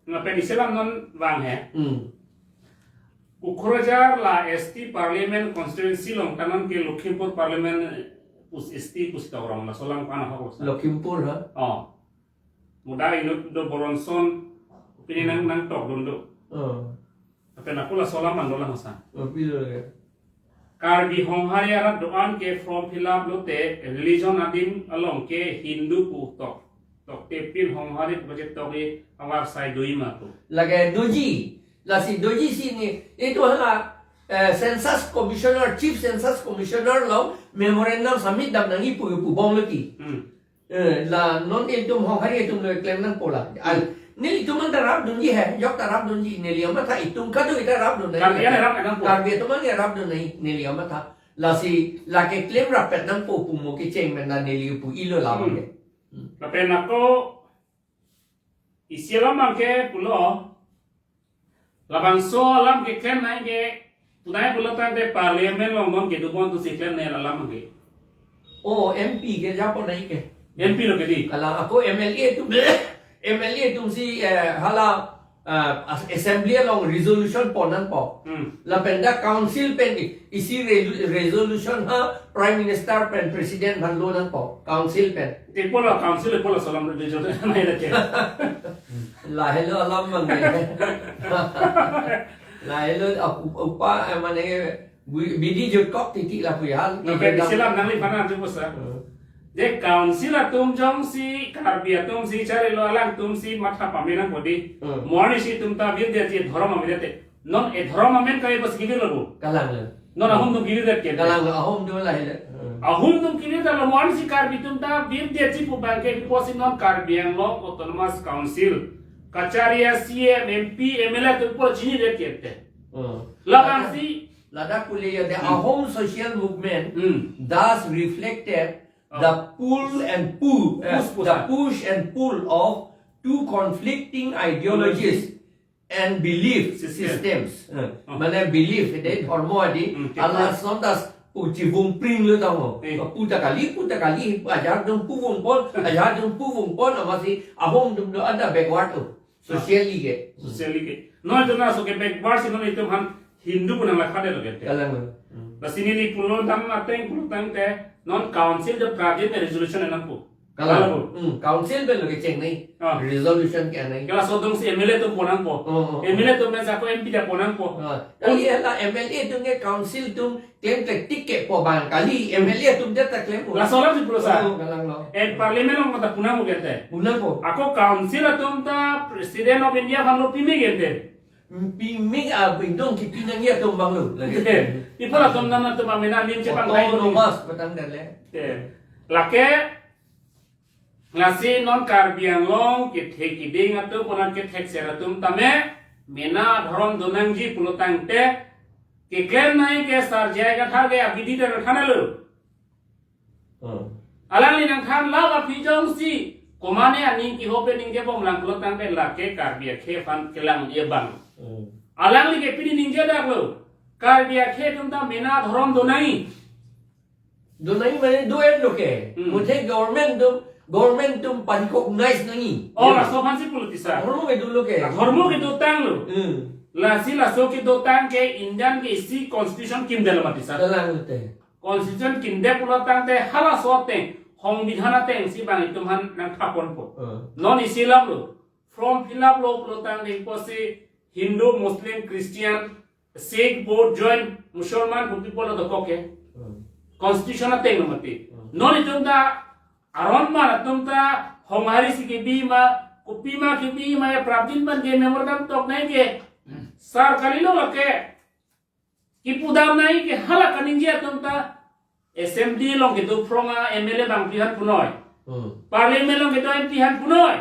Lapen isi alam non vang he. Hmm. Kokrajhar la S T Parliament Constituency along ta non ke Lakhimpur Parliament pus S T pusi tok rong, laso alam ko-an ahok lo sa. Lakhimpur ha? Oh. Muda inut do boronson pini nang, nang tok dun do. Oh. Lapen ako laso alam ando lang sa. Oh, pilo ya. Karbi Honghari arat do-an ke form fill up lote religion adim along ke Hindu pu tok. Tokte pin Honghari pu chetok-i avarsai do-i ma pu. Lake doji, lasi doji si ne, itu hala, eh, Census Commissioner, Chief Census Commissioner along memorandum submit dam nangji pu, pu bomlo ki. Hmm. Eh, la non itum Honghari atum lo klem nangpo la. Al, Hmm. nelitum an ta rapdunji he, jok ta rapdunji, neli amatha itum kado ita rapdun nai. Karbi an rap nangpo. Karbi atum an ke rapdun nai, neli amatha. Lasi, lake klem rappet nangpo pu mo kecheng pen la neli pu-ilo labang Hmm. ke. Hmm. Lapen ako isi alam abang ke pulo, labangso alam keklem nai ke, punai pulo tangte Parliament along non kedo bon tu si klem nai alam abang ke. Oh, M P ke japo nai ke. M P lo ke di. Kalang ako M L A atum, M L A atum si, eh, hala, eh, as-, assembly along resolution pon nangpo. Hmm. Lapen dak council pen i-, isi re-, resolution ha Prime Minister pen President aphan lo nangpo. Council pen. Ipo la council, ipo laso alam resolution nai lake. Lahelo alam abang ke. Lahelo ap-, upa, eh, mane, bi-, bidi jutkok titi lapu ya. Lapen isi alam nangliphan arjupo sa. Hmm. Je council atum jongsi, Karbi atum si, charilo alangtum si, matha pame nangpo di. Hmm. Mo arnisi itum ta birdetji dhorom avedette. Non edhorom amen kave pusi kivir lo bo. Kalanglo. Non Ahom atum kivir det ke. Kalanglo, Ahom atum lahelo. Hmm. Ahom atum kivir det lo, mo arnisi Karbi atum ta birdetji pu abang ke pusi non Karbi Anglong Autonomous Council kachari a-C E M, M P, M L A atum pulo chinidet ke te. Hmm. Labangsi Ladak pule ya, the Hmm. Ahom social movement Hmm. thus reflected Oh. the pull and pull, eh, Push, push, the ah. push and pull of two conflicting ideologies and belief System. systems. Eh, Oh. mane belief, ede Hmm. dhormo adi, Hmm, ala kita. sontas pu chivungpring lo tamo. Eh. Pu ta kali, pu ta kali, ajahak atum pu vungpon, ajahak atum pu vungpon, amatsi Ahom atum do ada backward lo. Socially ke. Socially ke. Non itum laso ke backward si non itum aphan Hindu pu nanglakhadetlo ke te. Kalanglo. Hmm. Lasi neli pulo tang ateng pulo tangte non council jab karjin me resolution nangpo. Kalang. Kalang. Hmm, council pen lo kecheng nai. Ah. Resolution ke nai. Ke laso adung si M L A atum pon nangpo. Oh, oh, oh. M L A atum pen sa ako M P ta pon nangpo. Ah. Kali hala M L A atum ke council atum klemkle tik ke po abang kali M L A atum det ta klem po. Laso alam si pulo sa. Oh, kalanglo. Eh, Parliament along ta pu nangpo ke te. Pu nangpo. Ako council atum ta President of India aphan lo pime ke te. Pime abang dong kipi nangji atum abang lo. Ipo latum nana atum amena nim chepang kai lo. Autonomous petang dale. Te. Lake lasi non Karbi Anglong kethek kiding atum, pona kethek ser atum tame, mena dhorom do nangji pulo tangte, keklem nai ke Sar J I Kathar ke abidi ta nangthanlo. Hmm. Alangli nangthan la aphi jongsi Komane aning kehopre ningje bomlang pulo tangte lake Karbi akhei aphan kelang abang. Hmm. Alangli ke pini ningje dak lo. Karbi akhei atum ta mena dhorom do nangji. Do nangji mane do-et lo ke. Hmm. Muthe government atum, government atum pa-recognize nangji. Oh, laso aphansi pulo tisa. Dhormo ke dolo ke. Dhormo ke dotang lo. Hmm. Lasi laso kedotang ke Indian ke isi constitution kimdelo ma tisa. Kalang lote. Constitution kimde pulo tangte halaso ateng, songbidhan atengsi bang itum aphan nangthaponpo. Hmm. Non isi alam lo. Form fill up lo pulo tangte pusi Hindu, Muslim, Christian, Sikh, Buddha, Jain, Musalman, Buddhist pulo dokok ke. Hmm. Constitution ateng lo mati. Hmm. Non itum ta aron mar atum ta songhari si kebi ma, kopima kebi ma ya prapjin aphan ke memorandum tok nangji ke. Sar kalilo lake. Kipudam nangji ke hala kaningje atum ta assembly along kedo phrong a-M L A bangphli aphan punoi. Hmm. Parliament along kedo M P aphan punoi.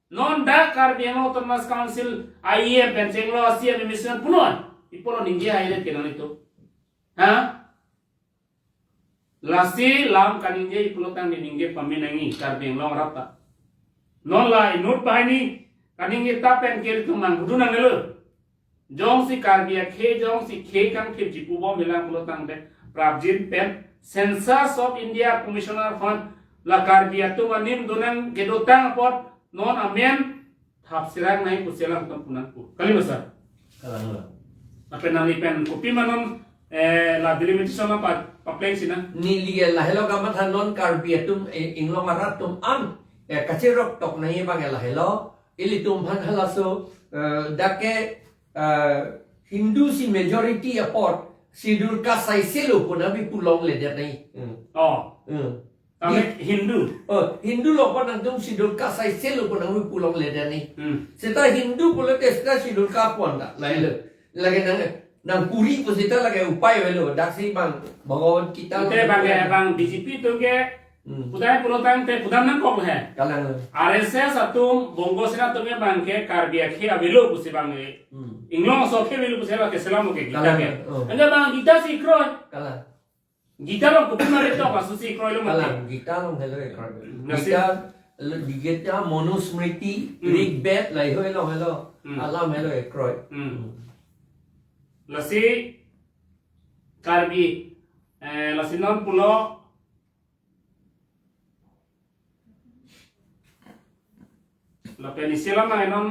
Non dak Karbi Anglong Autonomous Council a-E M pen chenglo a-C E M M A C aphan punoi. Ipolo ningje hairet ke non itum. Ha? Lasi lam kaningje pulo tangte ningje pame nangji Karbi Anglong arat ta. Non la inut banghini kaningje ta pen ke itum nanghudu nangnelo. Jongsi Karbi akhei, jongsi khei kangthipji pubom ilang pulo tangte prapjin pen Census of India Commissioner aphan la Karbi atum anim donang kedotang apot non amen thap sirang nangji pusi alangtum pu nangpu. Kali ma sir? Kalang lo. Lapen nangli pen kopima non, eh, la delimitation apa papleng sina? Neli ke lahelo kamatha non Karbi atum, eh, inglong arat atum an, eh, kachirok tok nangji abang ke lahelo. Ilitum aphan halaso, eh, dak ke, eh, Hindu si majority apot Schedule Caste saisilo pu nangpi pulongle det nangji. Hmm. Oh. Hmm. Tame Hindu. Oh, Hindu lo apot nangtum Schedule Caste saisilo pu nangpi pulongle det nangji. Hmm. Seta Hindu pulote seta Schedule Caste pon ta, lahelo. Lake nang, nangpuri pu seta lake upai avelo. Daksi bang Bhagavad Gita. Te bang ke, bang B J P atum ke, hmm, pudam pulo tangte pudam nangkok he. Kalang lo. R S S atum, Bongo Sena atum ke bang ke Karbi akhei avelo pusi bang ke. Hmm. Inglong aso akhei avelo pusi bang ke selam ke Gita. Kalang ke. Oh. Anke bang Gita si kroi. Kalang. Gita along kopima ri tok, laso si kroilo mati. Kalang, Gita along helo ekroi. Nasi. Gita, lo, di Gita, Manusmriti, hmm, Rig Ved, lahei along helo. Hmm. Alam helo ekroi. Hmm. Lasi Karbi, eh, lasi non pulo Lapen isi alam nang non,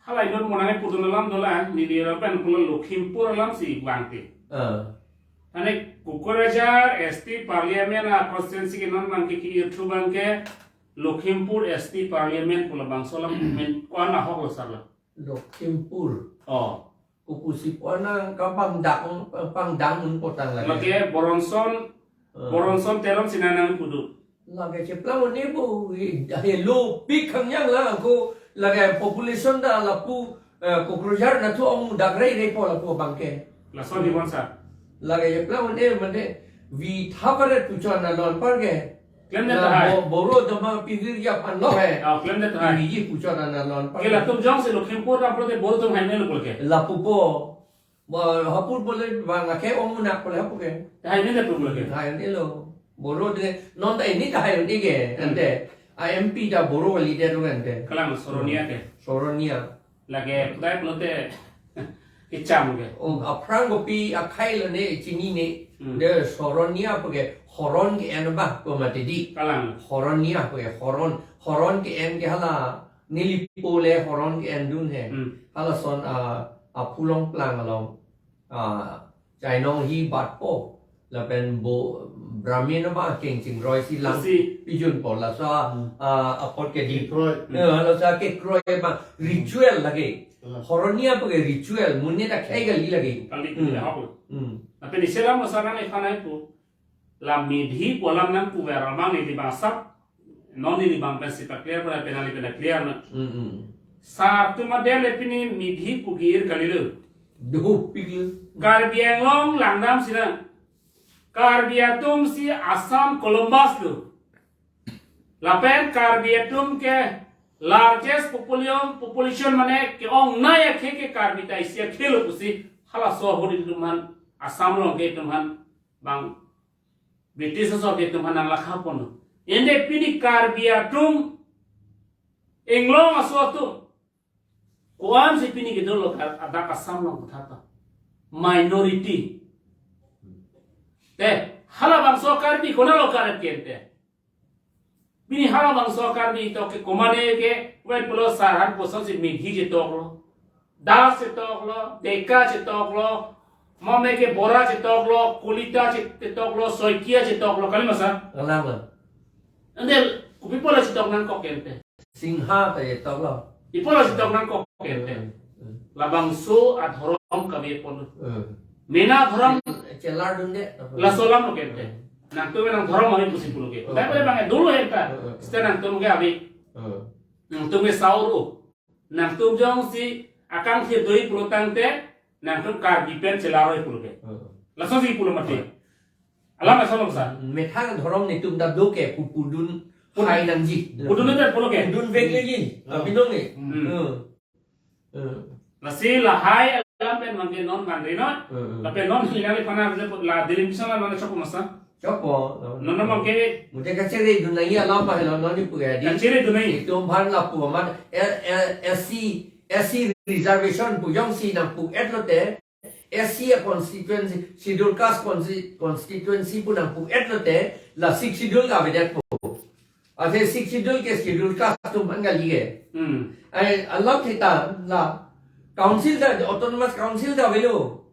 hala non mo nangpudun alam dolang, neli lapen pulo Lakhimpur alam si bangte. Ah. Ane Kokrajhar S T Parliament a constituency ke non bang ke ki-ir thu bang ke Lakhimpur S T Parliament pulo bangso alam men ko-an ahok lo sir lo. Lakhimpur. Oh. Kukusi pona kapangdang, pangdang un potang lake. Lake Boronson, eh, Boronson Teron si nangpudu. Lake cheplang un-e pu, i, helo pik khangyang lang ko, lake population ta lapu, eh, Kokrajhar anatthu ong dak rei rei po lapu bangke. Lason di bonsa. Lake cheplang un-e mane, vi thapare puchon na lon par ke. Klemdet tahai. Bo-, Boro atum aphan pivir ya aphan lo he. Ah, klemdet tahai. Pivir puchot ana lon. Ke latum jongsi Lakhimpur ta pulote Boro atum hainelo pulo ke. Lapu po. Bo, hapur bole bang ake ong munak bole hapu ke. Hainelo pulo ke. Hainelo. Boro de non ta ini ta hai ini ke. Hmm. Ante. A M P ta Boro kali de tu ante. Kalang Soronia ke. Soronia. Lake, dai pulote kecham ke. O, aphrang kopi akhei lo ne chinine. Hmm. De Soronia pu ke horon ke-en ba pu mati di. Kalang. Horonia pu ke horon, horon ke-en ke hala neli pule horon ke-en dun he. Hmm. Halason a, aphu longplang along. A, chainong hi bat po. Lapen bo Brahmin ba kengching roi si lang. Si. Pijun po laso, hmm, a, apot ke di. Kekroi. Eh, laso kekroi ba ritual lake. Hmm. Horonia pu ke ritual, monit akhei kali lake. Kali, hmm, kali, hapon. Hmm. Lapen isi alam laso nangphan nangpu. La Meitei pu alam nangpu ver amang neli bang sap. Non neli bang pensi pa clear pada penali pada clear na. Mm, mm. Sar tu madele pini Meitei pu ki-ir kalilo. Duh, pikir. Karbi Anglong langdam sina. Karbi atum si Assam Columbus lo. Lapen Karbi atum ke largest population, population mane ke-ongnei akhei ke Karbi ta isi akhei lo pusi halaso ahut itum aphan Assam along ke itum aphan bang British aso ke itum aphan nang lakha ponlo. Ende pini Karbi atum Inglong aso atum. Ko-an si pini kedo lo kar adak Assam along kotha ta. Minority. Te, halabangso Karbi konat lo kar-et ke te. Pini halabangso Karbi to ke komane ke, wen pulo Sarhan pusonsi Meitei chetok lo. Das chetok lo, Deka chetok lo, mame ke Bora chetok lo, Kolita che-, chetok lo, Saikia chetok lo, kali ma sir? Kalang lo. Ante, kopi pulo chetok nangkok ke te. Singha ta chetok lo. Pi pulo chetok nangkok ke te. Hmm. Labangso adhorom kave pon. Hmm. Mena adhorom Chelar dunde. Laso alam lo ke te. Hmm. Nangtum nang dhorom ave pusi pulo ke. Hmm. Tapi bang dolo ya ta. Hmm. Sita nangtum ke ave. Hmm. Nangtum ke sauro. Nangtum jongsi akangthir doi pulo tangte, nangtum Karbi pen chelaroi pulo ke. Hmm. Laso si pulo mati. Hmm. Alam asal bangsa. Methang dhorom netum ta do ke pu-, pudun Pud-, hai nangji. Pudun ta pulo ke. Pudun vek lagi. Hmm. Tapi dong ni. Hmm. Hmm. Hmm. Lasi lahai alam pen mangke non manri non. Hmm. Tapi non hilang di pana la delimitation la mana chok masa. Chok po. Non non mangke. Mujhe kachere dun nangji alam pa helo non ni pu ya di. Kachere dun nangji. Itum aphan lapu amat, eh, eh, S C, S C reservation pu jongsi nangpu-et lote. S C a constituency, Schedule Caste consti-, constituency pu nangpu-et lote, la Sixth Schedule ke avedetpo. Athe Sixth Schedule ke Schedule Caste atum aphan kali ke. Hmm. Ai, along kita la council ta, autonomous council ta avelo.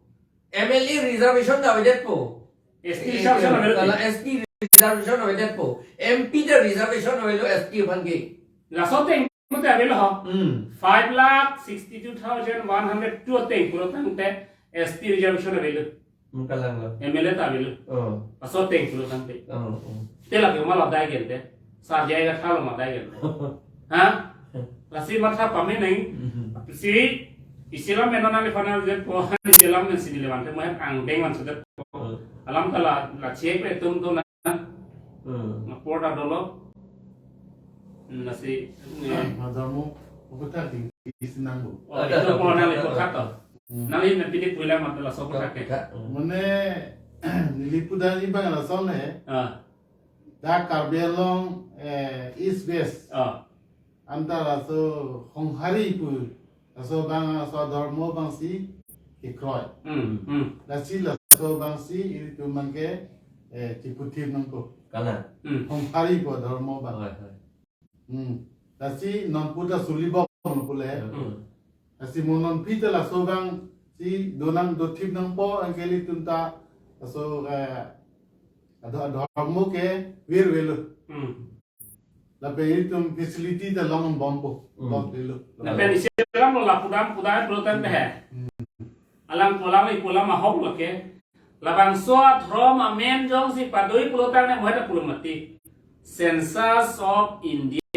M L A reservation ta avedetpo. S T reservation avelo. La S T reservation avedetpo. M P ta reservation avelo S T aphan ke. Laso ateng mate avelo ho. Hmm. Five lakh sixty-two thousand one hundred two ateng pulo tangte S T reservation avelo. Hmm, kalang lo. M L A ta avelo. Oh. Laso ateng pulo tangte. Oh, oh. Te lake ma lo dai gente. Sa jai ga thalo ma dai gente. Ha? Lasi matha pame nang. Mhm. Si isilam mena nani final je po isilam men sini levante mo angdeng man sudah. Oh. Alam ta la, la chek pe tum tum Hmm. Apor ta dolo. Lasi, eh. Madam mo, apa tadi? Isi nang bu. Oh, ada, itu ada, pon nang ada, lipo ada. Kata. Hmm. Nang ini nanti di pulang mata laso kata ke. Kata. Mane, nelipu dari bang laso ne. Ah. Da Karbi Anglong, eh, East West. Ah. Anta laso Honghari pu, laso bang, laso adhormo bangsi kekroi. Hmm, hmm. Lasi laso bangsi ilitum abangke, eh, chiputhip nangpo. Kalang. Hmm. Honghari pu adhormo bang. Hoi, hoi. Hmm. Lasi non puta sulibok non pule. Hmm. Lasi mo non pita laso bangsi donang dothip nangpo, anke ilitum ta laso, eh, adho-, adhormo ke virvelo. Hmm. Lapen itum facility ta longbompo. Hmm. Lok dilo. Lapen isi alam lo la pudam pudam pulo tangte he. Hmm. Alam pulang li pulang ahok lo ke. Labangso adhorom amen jongsi padoi pulo tangte mo heta pulo mati. Census of India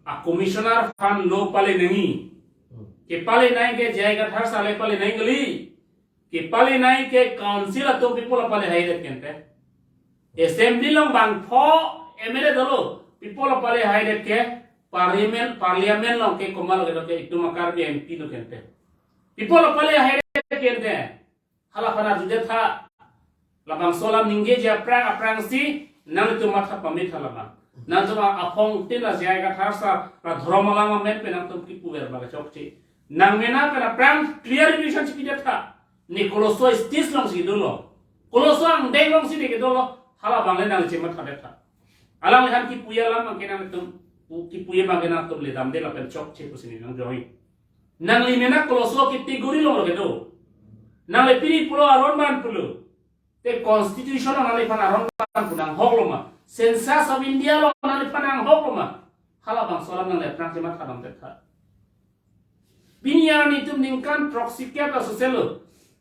a commissioner aphan lo pale nangji. Hmm. Kepale nangji ke J I Kathar sale pale nangji kali. Kepale nangji ke council atum pi pulo pale haidet ke te. Assembly along bangpho M L A dolo, pi pulo pale haidet ke parliament, parliament along ke komat lo kedo ke itum a Karbi M P lo ke te. Pi pulo pale haidet ke te. Hala aphan arjudet tha. Labangso alam ningjeji aphrang aphrangsi nangtum matha pame tha lama. Nangtum aphong tin la J I Kathar sar la adhorom alam amen pen nangtum kipu ver bang chokche. Nang mena pen aphrang clarification chipidet tha. Ne koloso stage alongsi dolo. Koloso angdeng alongsi ne kedolo. Hala abang le nang chemathadet tha. Alangliphan kipuji alam abangke nangtum, kipuji abangke nangtum ledamde lapen chokche pusi ne nang join. Nangli mena koloso category along lo kedo. Nangli pini pulo aron ban pulo. Te constitution along nangliphan aron ban pu nanghok lo ma? Census of India along nangliphan nanghok lo ma? Hala abangso alam nangli aphrang chematha damdet tha. Pini arni itum ningkan throksi kep ta soselo.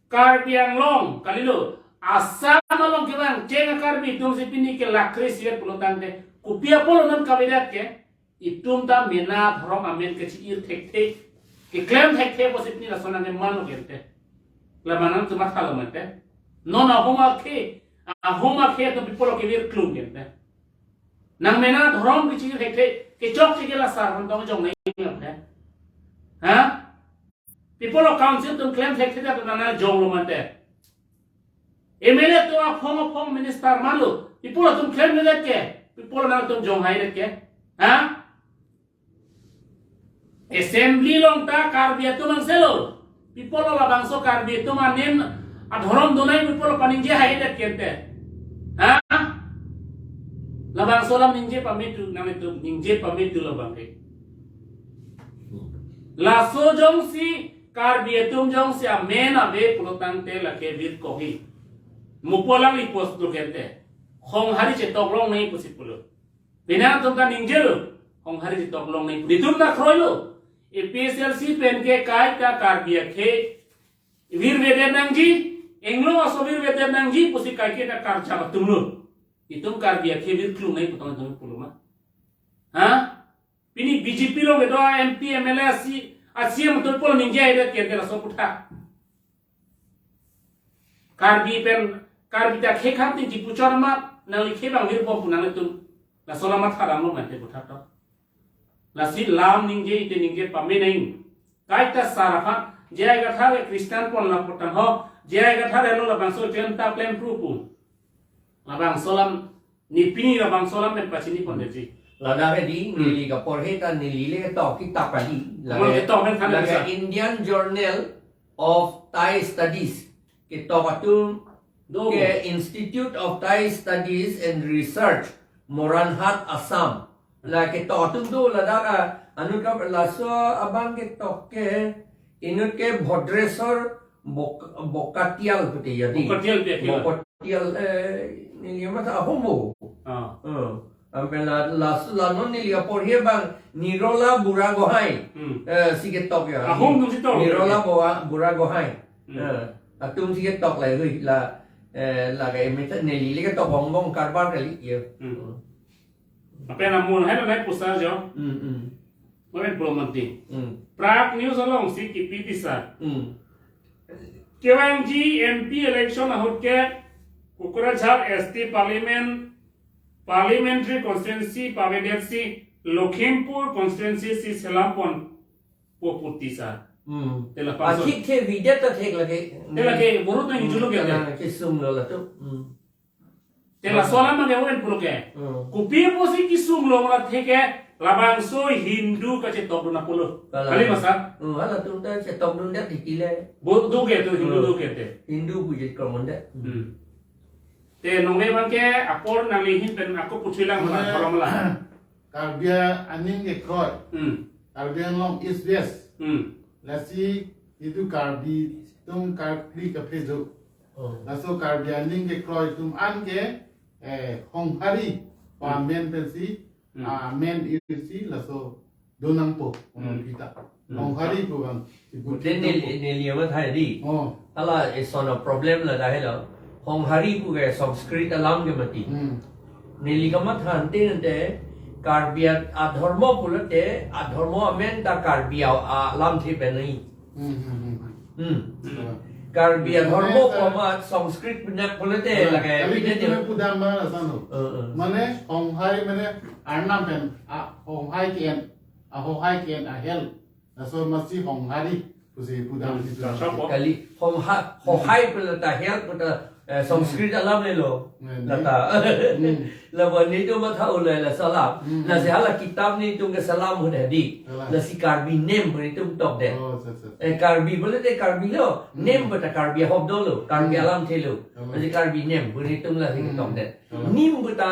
Karbi Anglong, kalilo. Assam along kevang cheng a Karbi atum si pini ke lakh kre-isi vet pulo tangte. Kopi apotlo non kavedet ke? Itum ta mena adhorom amen kechi-ir thekthe. Keklem thekthe pusi pini lason nangkeman lo ke te. La mane nangtum matha lo ma te. Non ahom akhei, ahom akhei atum pi pulo kevir klum ke te. Nang mena adhorom kechi-ir thekthe, kechokche ke la sar hon tong jong nai te. Ha? Pi pulo council atum klem thekthe ta nang jong lo ma te. M L A atum aphong aphong minister man lo. Pi pulo atum klemledet ke? Pi pulo nangtum jong haidet ke? Ha? Assembly along ta Karbi atum angselo. People lo labangso Karbi atum amen adhorom donai people paningje hai det kente. Ha? Labangso alam ningje pame tu, nang itu ningje pame tu labang ke. Laso jongsi Karbi atum jongsi amen ave pulo tangte lake vir kohi. Mo pu alangli post lo kente. Honghari chetok longnei pusi pulo. Penang atum ta ningjelo. Honghari chetok longnei. Netum ta kroilo. A P H L C pen ke kaita Karbi akhei virvedet nangji. Englo aso virvedet nangji pusi kaike ta karjap atumlo. Netum Karbi akhei vir klungnei pu tong tong pulo ma. Ha? Pini B J P along kedo M P, M L A, C, a C M atum pulo ningje hai det kente laso aputhak. Karbi pen, Karbi ta khei kham tin chipuchor ma, nangli khei bang vir bom pu nangtum. Laso alam matha damlo mate aputhak to. Lasi lam ningje ite ningje pame nang. Kaita sar aphan, J I Kathar ke Christian pon lapu tangho, J I Kathar helo labangso jenta klem pru pu. Labangso alam ni pini labangso alam pen pachini pon detji. Ladak hedi, Hmm. neli kaporhe ta neli le ketok kitap kali. Kamal Lake, ketok pen than lake bisa. Indian Journal of Thai Studies. Ketok atum Do. ke Institute of Thai Studies and Research, Moranhat, Assam. La ketok atum do ladak a, anu ka laso abang ketok ke, inut ke Bhodreswar Bok-, Bokatial pute yadi. Bokatial pute ya. Bokatial, eh, neli matha ahum bo. Ah. Eh, ampe la, la, la non neli aporhe abang Nirola Bura Gohai. Hmm. Eh, si ketok ya. Ahum atum si tok. Nirola Bura, Bura Gohai. Hmm. Eh, atum si ketok la, hui, la, eh, la ka emet neli le ketok bong bong karbar kali ya. Hmm. Apa yang namun, hai na pusar jo. Hmm, hmm. Mo pen pulo manti. Hmm. Prag News alongsi kipi tisa. Hmm. Kevangji M P election ahut ke Kokrajhar S T Parliament, Parliamentary Constituency pavedetsi Lakhimpur Constituency si selam pon pu pu tisa. Hmm. Te la panso. Akhik the videt ta thek lake. Te lake borot nang injulo ke. Hmm, te. Kesung lo latum. Hmm. Te laso alam ke wen pulo ke. Hmm. Kopi pusi kesung lo mala theke labangso Hindu kachetokdun apotlo. Kalang. Kali masa? Hmm, halatum ta chetokdundet titi le. Bo do ke tu Hindu Hmm. do ke te. Hindu pu chekromondet. Hmm. Te nonve abang ke apor nangli ahin pen ako puchilang mala, Mane, korom mala. Karbi aning kekroi. Hmm. Karbi Anglong East West. Hmm. Lasi itu Karbi atum Karbi kaphejo. Oh. Laso Karbi aning kekroi atum an ke, eh, Honghari Hmm. pamen pensi, Hmm. ah, men irsi laso donangpo, Hmm. kita. Hmm. Honghari pu bang. Ute neli, neli amat hai di. Oh. Hala, eh, sono problem ladak helo. Honghari pu ke Sanskrit alam ke mati. Hmm. Neli kamatha ante ante Karbi a-, adhormo pulote, adhormo amen ta Karbi a-, alamthe pen nai. Hmm, hmm, hmm, hmm. Hmm. Hmm. Karbi adhormo Mane, pu amat Sanskrit pinak pulote, Mane, lake kali pinak kita dia. Pudam ma sanu. Eh, eh. Mane, Honghai mane Arnam pen, a, Honghai ke-en, a, Honghai ke-en, a hell. Laso amatsi Honghari pusi pudam Hmm, itu. Laso apo? Kali Hongha-, Honghai pu lata hell pu ta, eh, Sanskrit Hmm. alam lelo. Hmm. Lata. Hmm. Laba netum matha ulai laso alam. Hmm. Lasi hala kitab netum ke selam ahut hedi. Selam. Lasi Karbi nem netum tokdet. Oh, sa, sa, sa. Eh, Karbi pulote Karbi lo. Hmm. Nem pu ta Karbi ahop dolo. Karbi Hmm. alamthe lo. Selam. Lasi Karbi nem netum lasi Hmm. tokdet. Selam. Nim pu ta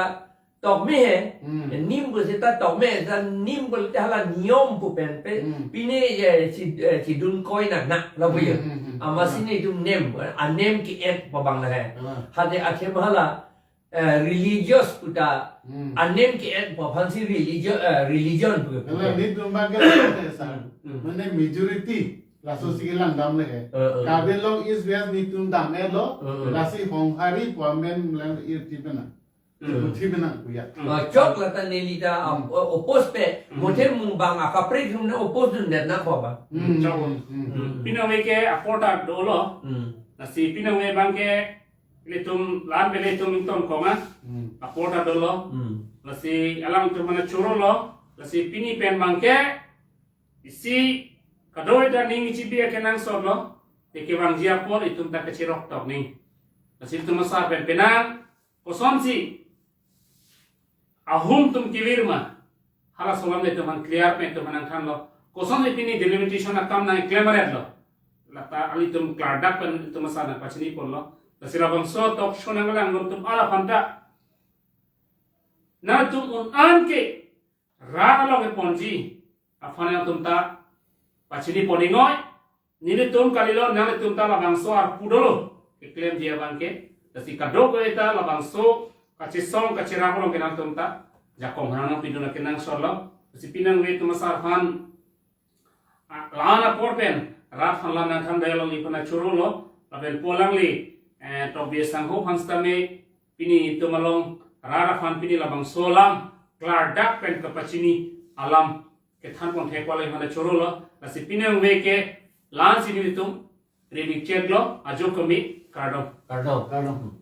tokme he. Hmm. Nim pu seta tokme, ta nim pu te hala niyom pu pen pe. Hmm. Pine ye chi, eh, chidun koi na na la bu ye. Hmm, hmm, hmm. Amatsi Hmm. netum nem, anem ke-et pu abang la he. Hmm. Hade athe hala, eh, religious pu ta, Hmm. anem ke-et pu aphansi religio-, eh, religion pu. Karena netum bang ke sa. Hmm. Hmm. Mane majority laso Hmm. si kelang dam le he. Eh, eh. Karbi Anglong East West netum dam-etlo, Eh, eh. lasi Honghari pu amen lang irti pena. Hmm. Uthi benang kuya. Hmm. Ah, chok lata neli ta, ah, Hmm. oppose pe, Hmm. mothe mung bang akaprek hum na oppose dundet na ko ba. Hmm. Chok. Hmm. Hmm. Pini ave ke apor ta dolo. Hmm. Lasi pini ave abang ke netum lan pe netum ington konga. Hmm. Apor ta dolo. Hmm. Lasi alangtum mane chorolo. Lasi pini pen abang ke isi kadoi ta ning ichibi akenangsot lo. Te kevangji apor itum ta kachirok tok ning. Lasi itum asar pen penang kosonsi ahum atum kevir ma. Halaso alam netum aphan clear pen itum aphan nangthanlo. Kosonsi pini delimitation akam nangklem aret lo. Lata alitum klardak pen itum asar nangpachini ponlo. Lasi labangso talk show nanglang atum ala aphanta, nangtum un-an ke rat along keponji aphan nangtum ta pachini pon ingoi. Nelitum kalilo, nangtum ta labangso arpu dolo keklemji abang ke. Lasi kadokave ta labangso kachesong kacherap along ke nangtum ta jakong harang nangpidun akenangsot lo. Lasi pinangve atum asar aphan, ah, la-an apor pen rat aphan lam nangthan dai along iphan choro lo. Lapen pu alangli, eh, Tobi Sangho aphan sitame pini itum along rat aphan pini labangso alam klardak pen kapachini alam kethan pon thek wala iphan choro lo. Lasi pinangve ke la-ansi nelitum rimik chek lo, ajo kami, kardom. Kardom, kardom.